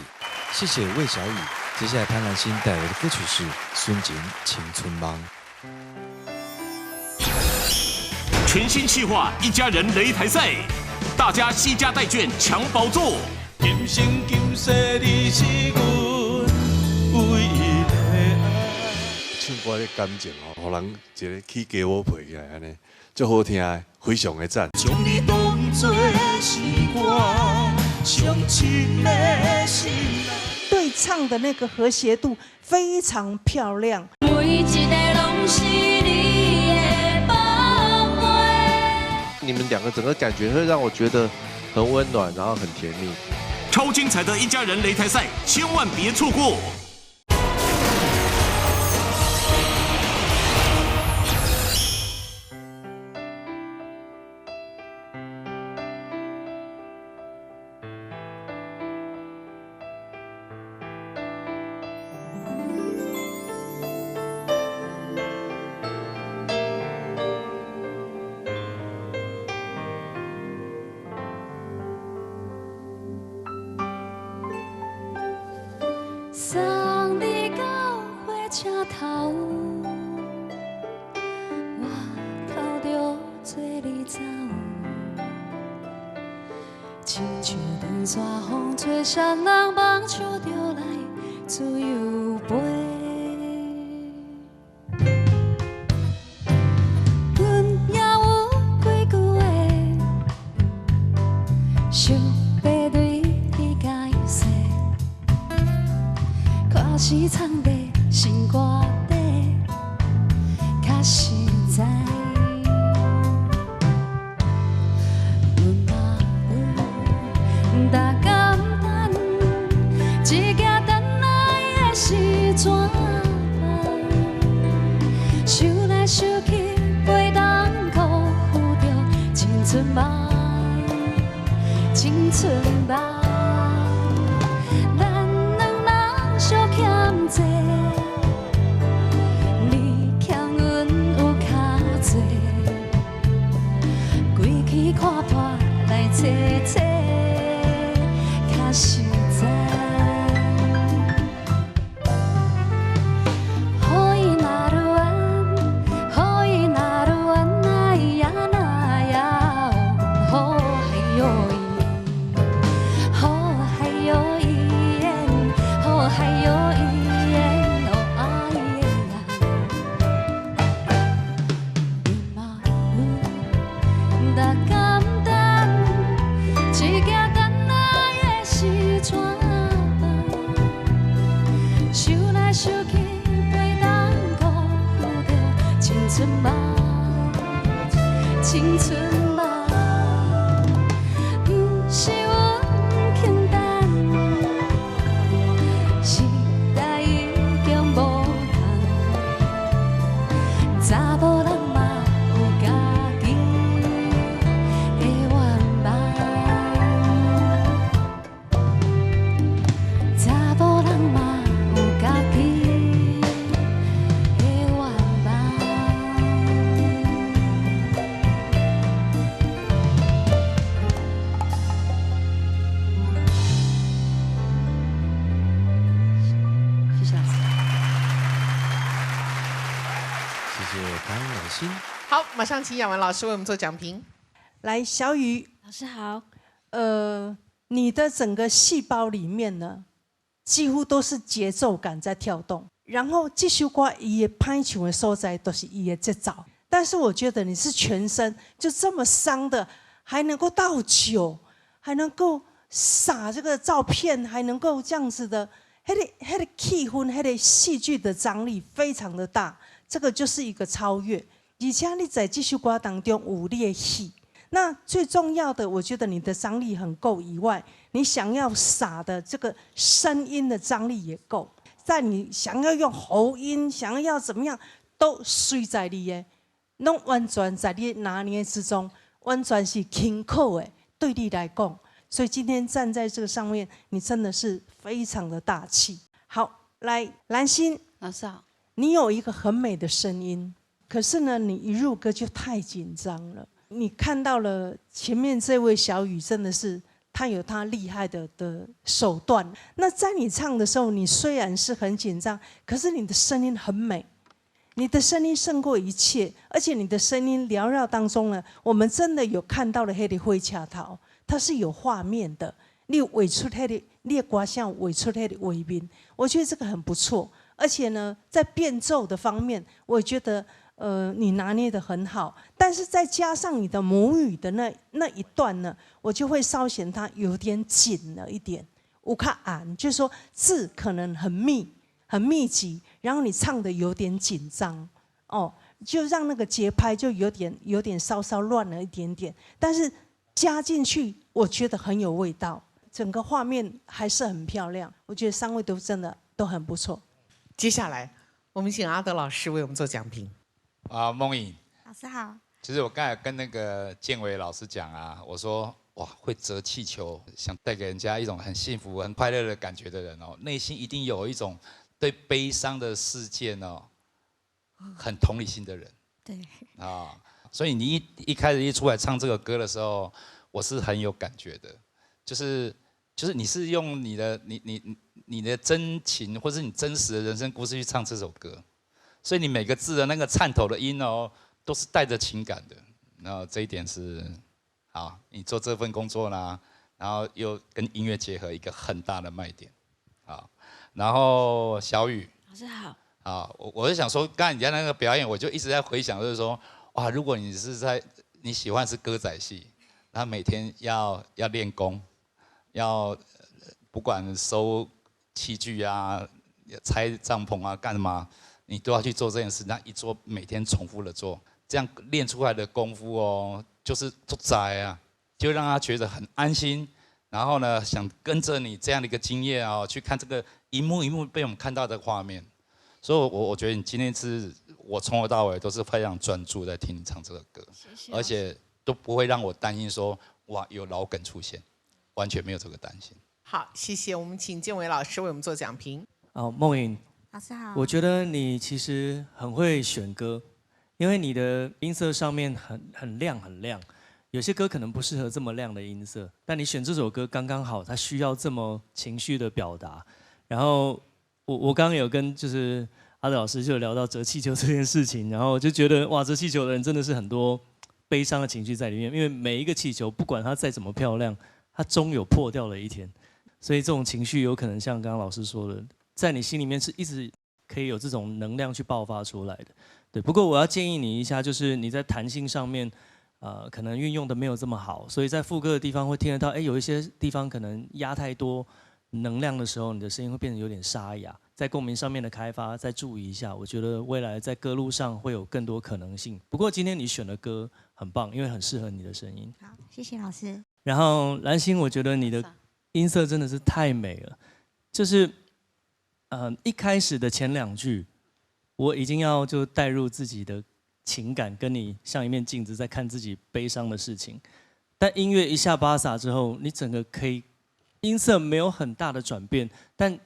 谢谢魏小雨。接下来潘兰心带来的歌曲是《纯情青春梦》。全新企划一家人擂台赛，大家携家带眷抢宝座。今生今世你是阮唯一的爱。唱歌的感情哦，予人一个起鸡毛皮起来按呢，足好听的，非常的赞。将你当作是我上亲的心爱。对唱的那个和谐度非常漂亮。每一个拢是你的宝贝。你们两个整个感觉会让我觉得很温暖，然后很甜蜜。超精彩的一家人擂台赛，千万别错过！送你到火车头，我偷著做你走，亲像长沙风吹，谁人梦想著来自由飞。阮也有几句话，想欲对你解释。看是藏在心肝底，较实在。阮嘛有毋简单，一件等来的是怎办？想来想去，袂当辜负著青春梦，青春梦。咱两人相欠债，你欠阮有较济，规气看破来找找，较实在。予伊若愈怨，予伊若愈怨，哎呀那呀哦，嗨哟咿，哦嗨哟咿，哦嗨哟咿，哦哎呀，阮嘛有毋简单，一件等来的是怎办？想来想去，袂当辜负著青春梦，青春梦。毋是阮肯等，时代已经无仝，查某人嘛有家己的愿望，查某人嘛有家己的愿望。谢谢老师。谢谢潘兰心。好，马上请雅文老师为我们做讲评。来，小雨老师好。你的整个细胞里面呢，几乎都是节奏感在跳动。然后这首歌伊的歹唱的所在，都是伊的节奏。但是我觉得你是全身就这么伤的，还能够倒酒，还能够撒这个照片，还能够这样子的，那个气氛，那个戏剧的张力非常的大，这个就是一个超越。而且你在这首歌当中有你的戏，那最重要的，我觉得你的张力很够以外，你想要撒的这个声音的张力也够。在你想要用喉音，想要怎么样，都随在你的，拢完全在你拿捏之中，完全是轻巧的，对你来讲。所以今天站在这个上面，你真的是非常的大气。好，来，兰心老师好，你有一个很美的声音，可是呢，你一入歌就太紧张了。你看到了前面这位小雨，真的是他有他厉害的手段。那在你唱的时候，你虽然是很紧张，可是你的声音很美，你的声音胜过一切，而且你的声音缭绕当中呢，我们真的有看到了彼个火车头，它是有画面的，你有画出彼个，你的歌声画出彼个画面，我觉得这个很不错。而且呢，在变奏的方面，我觉得你拿捏得很好，但是再加上你的母语的那一段呢，我就会稍显它有点紧了一点，有较按，就是说字可能很密、很密集，然后你唱的有点紧张哦，就让那个节拍就有点稍稍乱了一点点，但是加进去，我觉得很有味道，整个画面还是很漂亮，我觉得三位都真的都很不错。接下来，我们请阿德老师为我们做讲评。啊，梦颖，老师好。其实我刚才跟那个建伟老师讲啊，我说哇，会折气球，想带给人家一种很幸福、很快乐的感觉的人哦，内心一定有一种对悲伤的事件哦，很同理心的人。啊，所以你一开始一出来唱这个歌的时候，我是很有感觉的，就是你是用你的你你你的真情或是你真实的人生故事去唱这首歌，所以你每个字的那个颤抖的音哦，都是带着情感的。然后这一点是，好，你做这份工作呢，然后又跟音乐结合，一个很大的卖点。好，然后小雨，老师好。啊，我是想说，刚才你在那个表演，我就一直在回想，就是说，哇，如果你是在你喜欢是歌仔戏，那每天要练功，要不管收器具啊、拆帐篷啊、干嘛，你都要去做这件事。那一做每天重复的做，这样练出来的功夫哦，就是足在啊，就让他觉得很安心。然后呢，想跟着你这样的一个经验哦，去看这个一幕一幕被我们看到的画面。所以，我觉得你今天是我从头到尾都是非常专注在听你唱这个歌，而且都不会让我担心说哇有老梗出现，完全没有这个担心。好，谢谢。我们请建伟老师为我们做讲评。哦，梦颖，老师好。我觉得你其实很会选歌，因为你的音色上面很亮很亮，有些歌可能不适合这么亮的音色，但你选这首歌刚刚好，它需要这么情绪的表达。然后我刚刚有跟就是阿德老师就聊到折气球这件事情，然后就觉得哇，折气球的人真的是很多悲伤的情绪在里面，因为每一个气球不管它再怎么漂亮，它终有破掉的一天，所以这种情绪有可能像刚刚老师说的，在你心里面是一直可以有这种能量去爆发出来的。对，不过我要建议你一下，就是你在弹性上面，可能运用的没有这么好，所以在副歌的地方会听得到，哎，有一些地方可能压太多能量的时候，你的声音会变得有点沙哑。在共鸣上面的开发，再注意一下，我觉得未来在歌路上会有更多可能性。不过今天你选的歌很棒，因为很适合你的声音。好，谢谢老师。然后蓝心，我觉得你的音色真的是太美了，就是，一开始的前两句，我已经要就带入自己的情感，跟你像一面镜子在看自己悲伤的事情。但音乐一下巴萨之后，你整个可以音色没有很大的转变，但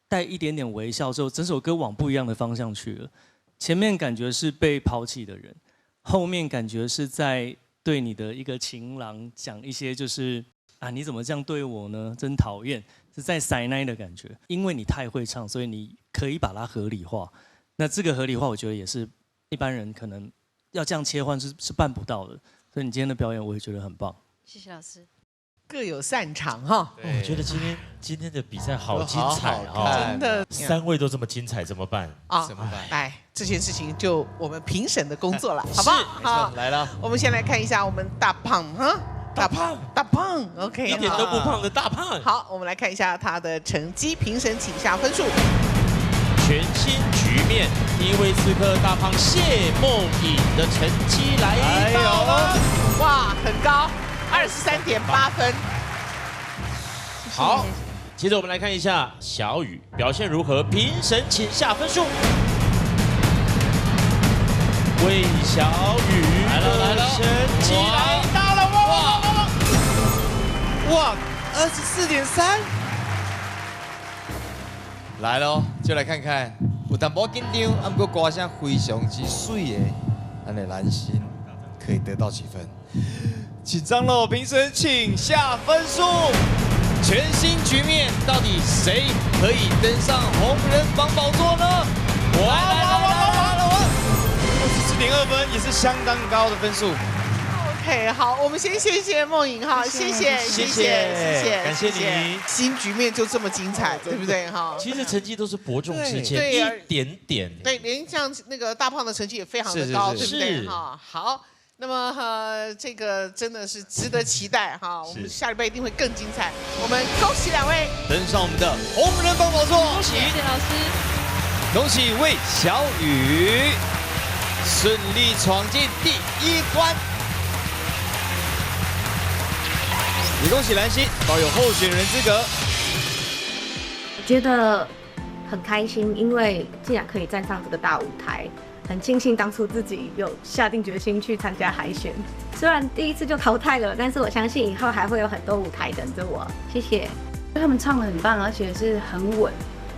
带一点点微笑之后，整首歌往不一样的方向去了。前面感觉是被抛弃的人，后面感觉是在对你的一个情郎讲一些就是啊你怎么这样对我呢？真讨厌，是在塞奶的感觉。因为你太会唱，所以你可以把它合理化。那这个合理化，我觉得也是一般人可能要这样切换是办不到的。所以你今天的表演，我也觉得很棒。谢谢老师。各有擅长哈。我觉得今天的比赛好精彩哈，真的，三位都这么精彩，怎么办？啊，怎么办？来，这件事情就我们评审的工作了，好不好？好，来了。我们先来看一下我们大胖哈，大胖，大胖，OK，一点都不胖的大胖。好，我们来看一下他的成绩，评审请下分数。全新局面，第一位刺客大胖谢梦颖的成绩来到了，哇，很高。23.8分。好，接着我们来看一下小雨表现如何，评审请下分数。魏小雨来了来了，成绩来到了，哇哇哇哇，24.3，来喽，就来看看，有淡薄紧张，啊，毋过歌声非常之媠的，咱的蓝心。可以得到几分？紧张喽！评审请下分数。全新局面，到底谁可以登上红人榜宝座呢？哇哇哇哇哇哇！24.2分也是相当高的分数。 OK，好，我们先谢谢梦颖哈，谢谢谢谢谢谢，感谢你。新局面就这么精彩，对不对哈？其实成绩都是伯仲之间，一点点。对，连像那个大胖的成绩也非常的高，对不对哈？好，那么这个真的是值得期待哈，我们下礼拜一定会更精彩。我们恭喜两位登上我们的红人榜宝座，恭喜，谢谢老师，恭喜魏小雨顺利闯进第一关。也恭喜兰心保有候选人资格。我觉得很开心，因为竟然可以站上这个大舞台，很庆幸当初自己有下定决心去参加海选。虽然第一次就淘汰了，但是我相信以后还会有很多舞台等着我。谢谢。他们唱得很棒，而且是很稳。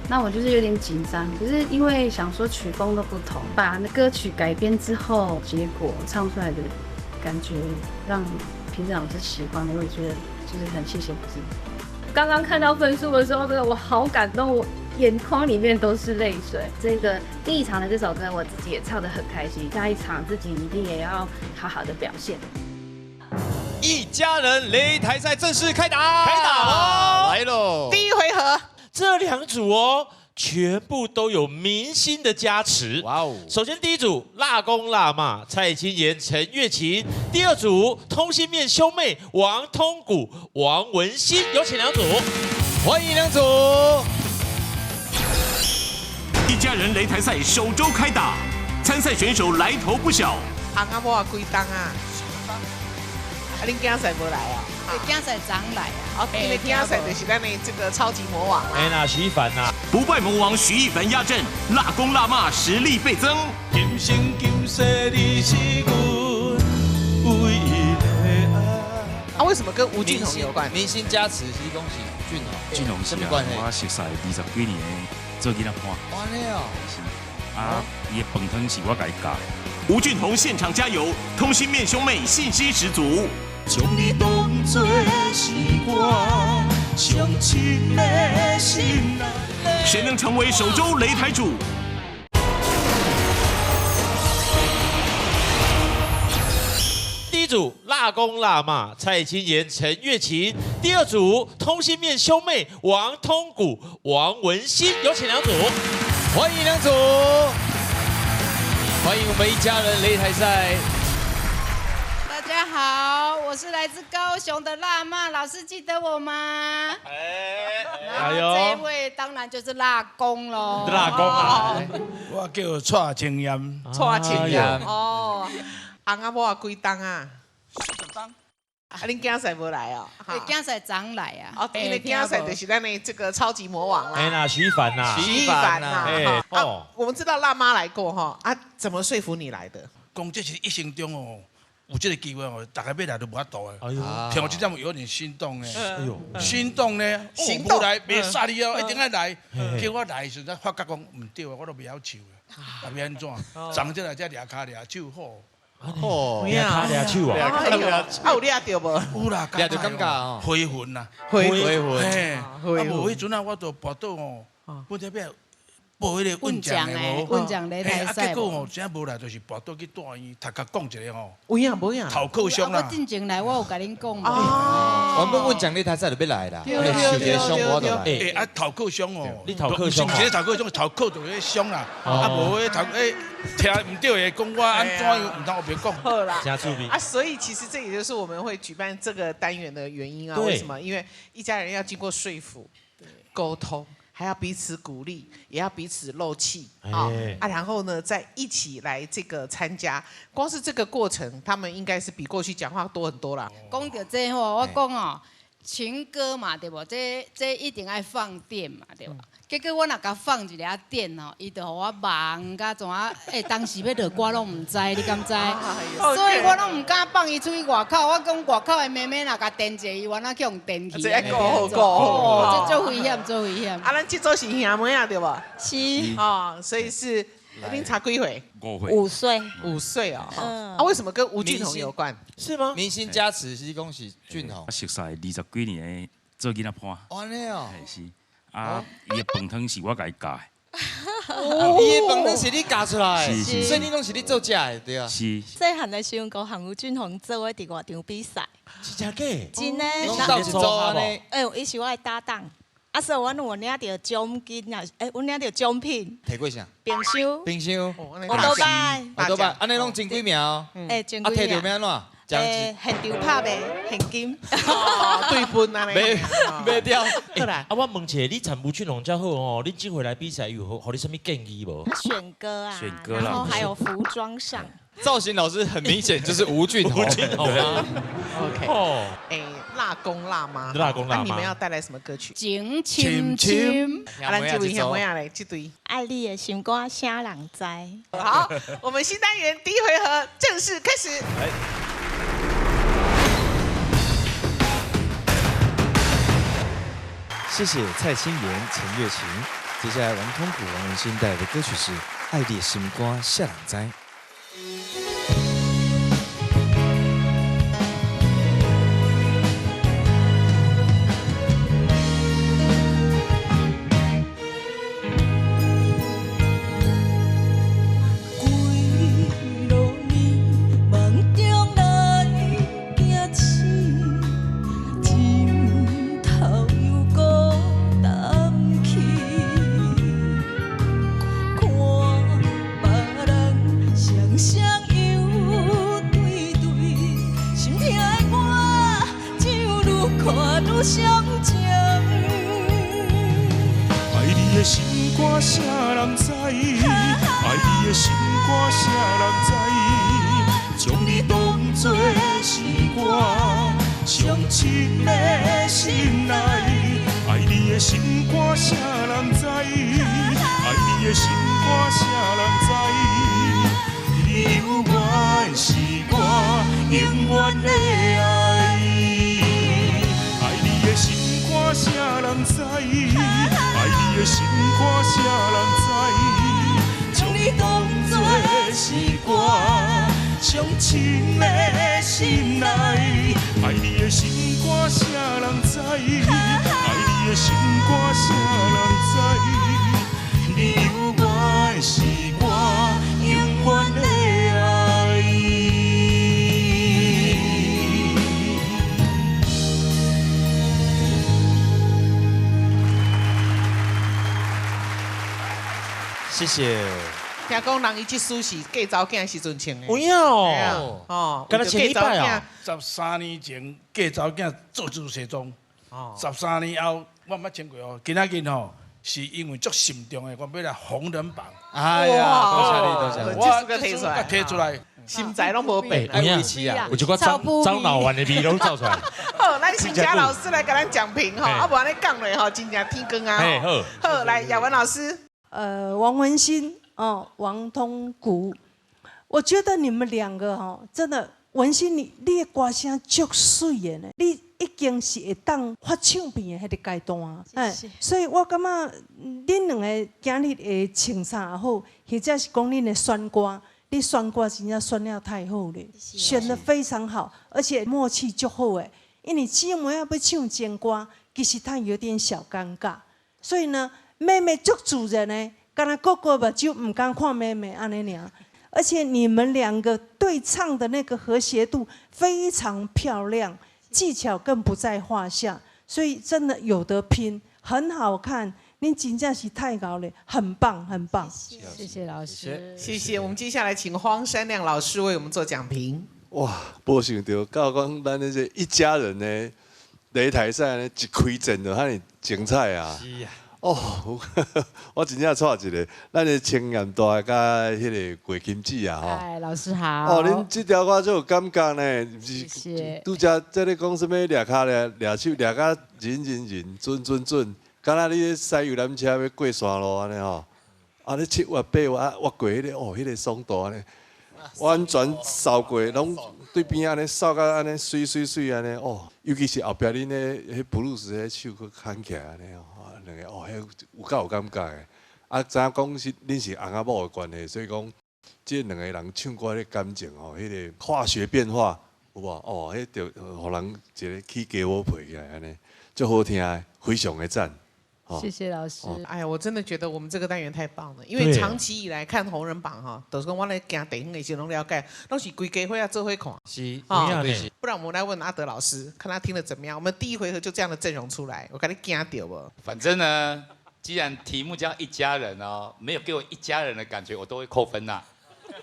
那我就是有点紧张，可是因为想说曲风都不同，把那歌曲改编之后，结果唱出来的感觉让评审老师喜欢，我也觉得。就是很谢谢自己。刚刚看到分数的时候，真的我好感动，我眼眶里面都是泪水。这个第一场的这首歌，我自己也唱得很开心。下一场自己一定也要好好的表现。一家人擂台赛正式开打，开打喽！来喽！第一回合，这两组哦，全部都有明星的加持。哇哦！首先第一组辣公辣妈蔡清妍、陈月琴，第二组通心面兄妹王通古、王文新，有请两组，欢迎两组。一家人擂台赛首周开打，参赛选手来头不小。翁仔某几冬啊？啊，恁囝婿无来啊？囝婿昨来啊！哦，因为囝婿就是咱的这个超级魔王。哎，那徐一凡呐，不败魔王徐一凡压阵，辣公辣妈实力倍增。今生今世你是阮唯一的爱。啊，为什么跟吴俊宏有关？明星加持，是恭喜俊宏。俊宏是啊，我熟识20几年的做囡仔伴。安呢哦。是啊，伊的饭汤是我共伊教的。吴俊宏现场加油，通心面兄妹信心十足。将你当作是我上亲的心人。谁能成为首周擂台主？第一组辣公辣妈蔡清妍、陈月琴，第二组通心面兄妹王通古、王文新，有请两组，欢迎两组，欢迎我们一家人擂台赛。大家好，我是来自高雄的辣妈，老师记得我吗？哎呦，这位当然就是辣公喽。辣公啊，我叫蔡清燕。蔡清燕哦，翁仔某几冬啊？啊，恁囝婿无来哦？囝婿昨来啊。哦，因为囝婿就是咱的这个超级魔王啦。哎，那徐一凡呐，徐一凡呐，哦，我们知道辣妈来过哈，啊，怎么说服你来的？讲这是一生中哦。有这个机会哦，大家欲来都无法度的。哎呦，听我这点有点心动呢。哎呦，心动呢，心动来袂杀你哦，一定爱来。叫我来的时阵，发觉讲毋对啊，我都袂晓唱啊，欲按怎？昨这来才掠跤掠手好。哦，掠跤掠手啊！啊，有掠著无？有啦，掠著感觉哦。回魂啦，回魂。嘿，啊无彼阵啊，我就跋倒哦，本来欲报彼个运将的无，运将擂台赛。结果吼，真无来，就是跋倒去大医院，头壳讲一个吼。有影无影？头壳伤啦。我进前来，我有共恁讲无。原本运将擂台赛就欲来啦，受一个伤我就来。欸，啊头壳伤哦，你头壳伤？不是头壳伤，头壳就彼伤啦。啊无彼头欸，听毋对的，讲我按怎样，毋通别讲。好啦，真趣味。啊，所以其实这也就是我们会举办这个单元的原因啊。为什么？因为一家人要经过说服、沟通。还要彼此鼓励，也要彼此漏气啊啊！然后呢，再一起来这个参加，光是这个过程，他们应该是比过去讲话多很多啦。讲到这吼，我讲哦，情歌嘛对无？这一定爱放电嘛对无？结果我若共放一下电吼，伊就予我忙甲怎啊？欸，当时欲落歌拢毋知，你敢知？所以我拢毋敢放伊出去外口。我讲外口的妹妹若共电者，伊原来去予电去。这爱顾好顾好，这足危险，足危险。啊，咱这组是兄妹啊，对无？是。哦，所以是恁差几岁？5岁。5岁。5岁哦。啊，为什么跟吴俊宏有关？是吗？明星加持是讲是俊宏。我熟似20几年的做囡仔伴。按呢哦。是。啊，伊的饭汤是我共伊教的。伊的饭汤是你教出来的，所以你拢是你做食的，对啊。是。细汉的时阵，阁和吴俊宏做伙伫外场比赛。真假？真的。拢斗一组按呢。哎，伊是我的搭档。啊，所以阮有领著奖金啊，欸，阮领著奖品。提过啥？冰箱。冰箱。乌多摆。乌多摆，按呢拢真几名哦。欸，真几名。啊，提著欲按怎？欸，现场拍卖现金。对分啊，卖掉。啊，我问一下，你参吴俊龙遮好哦，恁这回来比赛有予你啥物建议无？选歌啊，选歌然后还有服装上。造型老师很明显就是吴俊宏。吴俊宏啊。 OK。哦。哎，辣公辣妈。辣公辣妈。那你们要带来什么歌曲？情深深。啊，咱这位兄妹仔咧，这对。爱你的心肝啥人知？好，我们新单元第一回合正式开始。谢谢蔡清妍、陈月琴。接下来王通古、王文兴带来的歌曲是《爱你的心肝啥人知》。谢谢。听讲人伊这首是嫁查某囝时阵唱的。有影哦，哦，敢若前礼拜啊。13年前嫁查某囝做这西装，13年后我毋捌穿过哦。今仔日吼是因为足慎重的，我欲来红人榜。哎呀，多谢你，多谢你。我这首歌提出来，心在拢无变。有影啊，有一寡樟樟脑丸的味拢走出来。好，咱请贾老师来给咱讲评吼，啊，无按呢讲落吼，真正天光啊。好，好，来雅文老师。王文兴哦，王通古，我觉得你们两个哦，真的，文兴你的歌声足水的呢，你已经是会当发唱片的彼个阶段啊，哎，所以我感觉恁两个今日的穿衫也好，或者是讲恁的选歌，你选歌真正选了太好了，选得非常好，而且默契足好的，因为姊妹仔欲唱情歌，其实她有点小尴尬，所以呢。妹妹足自然的，敢若哥哥目睭毋敢看妹妹按呢尔。而且你们两个对唱的那个和谐度非常漂亮，技巧更不在话下，所以真的有得拼，很好看。恁真正是太𠢕了，很棒，很棒。谢谢老师，谢谢。我们接下来请黄山亮老师为我们做讲评。哇，无想到，到讲咱那这一家人呢，擂台赛呢一开战就遐尔精彩啊！是啊。哦，我真正错一个，咱的青岩大佮彼个郭金子啊吼。哎，老师好。哦，恁这条歌足有感觉呢，谢谢。拄才在咧讲啥物掠跤咧，掠手掠甲人人人准准准，敢若你咧驶游览车欲过山路按呢吼。啊，你7月8月啊，越过彼个哦，彼个爽度按呢，完全扫过，拢对边按呢扫甲按呢媠媠媠按呢哦，尤其是后壁恁咧彼布鲁斯彼手阁牵起来按呢吼。两个哦，彼有够有感觉的。啊，知影講是恁是翁仔某的關係，所以講這兩個人唱歌的感情吼，彼個化學變化有無？哦，彼就予人一個起雞毛皮起來按呢，足好聽的，非常的讚。謝謝老師。哎呀，我真的覺得我們這個單元太棒了，因為長期以來看紅人榜哈，都是講我咧行地方的時候攏了解，攏是規家伙仔做伙看。是，不然我們來問阿德老師，看他聽得怎麼樣。我們第一回合就這樣的陣容出來，我給你驚著無？反正呢，既然題目叫一家人哦，沒有給我一家人的感覺，我都會扣分呐。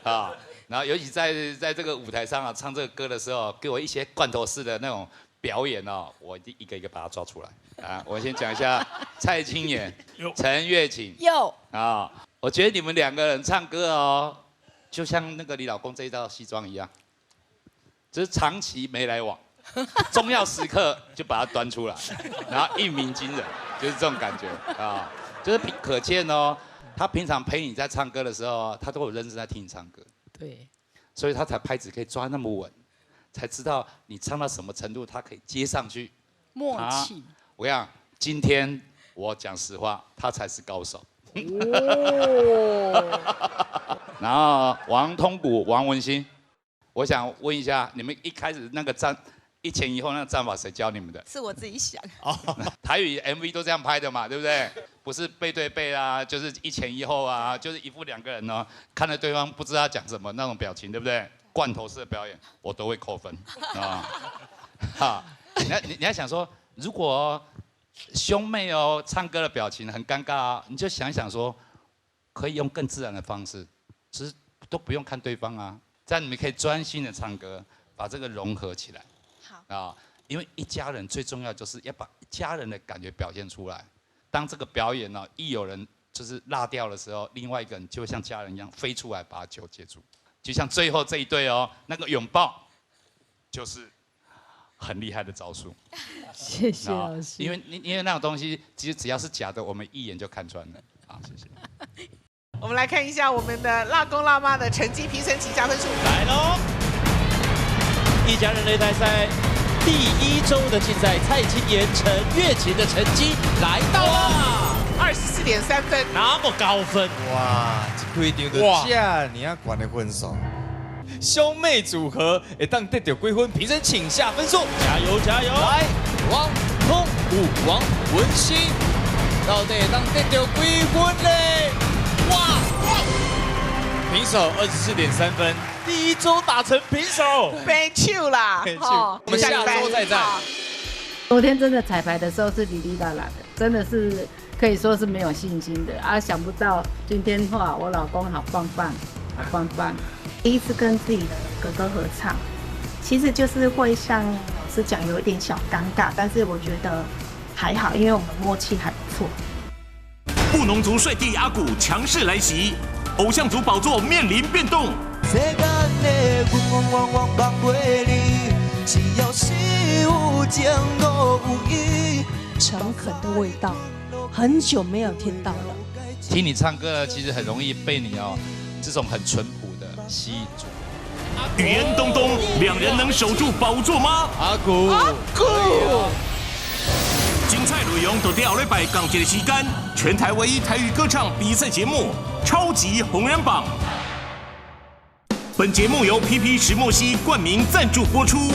啊，然後尤其在這個舞台上啊，唱這個歌的時候，給我一些罐頭式的那種表演哦，我一定一個一個把它抓出來。啊，我先講一下蔡清妍、陳月琴。有啊，我覺得你們兩個人唱歌哦，就像那個你老公這一套西裝一樣，就是長期沒來往，重要時刻就把它端出來，然後一鳴驚人，就是這種感覺啊，就是可見哦，他平常陪你在唱歌的時候，他都有認真在聽你唱歌。對，所以他才拍子可以抓那麼穩，才知道你唱到什麼程度，他可以接上去。默契。我跟你講，今天我講實話，他才是高手。然後王通古、王文興，我想問一下，你們一開始那個戰一前一後那個戰法，誰教你們的？是我自己想。台語 MV 都這樣拍的嘛，對不對？不是背對背啊，就是一前一後啊，就是一副兩個人哦，看着對方不知道講什麼那種表情，對不對？罐頭式的表演，我都會扣分啊。哈，你要想說，如果兄妹哦唱歌的表情很尷尬啊，你就想一想說，可以用更自然的方式，其實都不用看對方啊，這樣你們可以專心的唱歌，把這個融合起來。好啊，因為一家人最重要就是要把一家人的感覺表現出來。當這個表演呢，一有人就是落掉的時候，另外一個人就像家人一樣飛出來把球接住，就像最後這一對哦，那個擁抱，就是很厲害的招數。謝謝老師。因為那種東西，其實只要是假的，我們一眼就看穿了。好，謝謝。我們來看一下我們的辣公辣媽的成績，評審請加分數。來嘍！一家人擂台賽第一周的競賽，蔡清妍、陳月琴的成績來到了24.3分，那麼高分哇！這開場就這爾啊懸的分數，兄妹組合會當得到幾分？評審請下分數，加油加油！來，王通武、王文興，到底會當得到幾分呢？哇哇！平手24.3分，第一周打成平手，悲秋啦！我們下周再戰。昨天真的彩排的時候是哩哩啦啦的，真的是可以說是沒有信心的啊！想不到今天話，我老公好棒棒，好棒棒。第一次跟自己的哥哥合唱，其實就是會像老師講有一點小尷尬，但是我覺得還好，因為我們默契還不錯。布農族帥弟阿古強勢來襲，偶像組寶座面臨變動。誠懇的味道，很久沒有聽到了。聽你唱歌呢，其實很容易被你哦這種很淳樸的吸引住。雨恩東東，兩人能守住寶座嗎？阿古，阿古。精彩內容都佇後禮拜仝一個時間，全台唯一台語歌唱比賽節目《超級紅人榜》。本節目由 PP 石墨烯冠名贊助播出。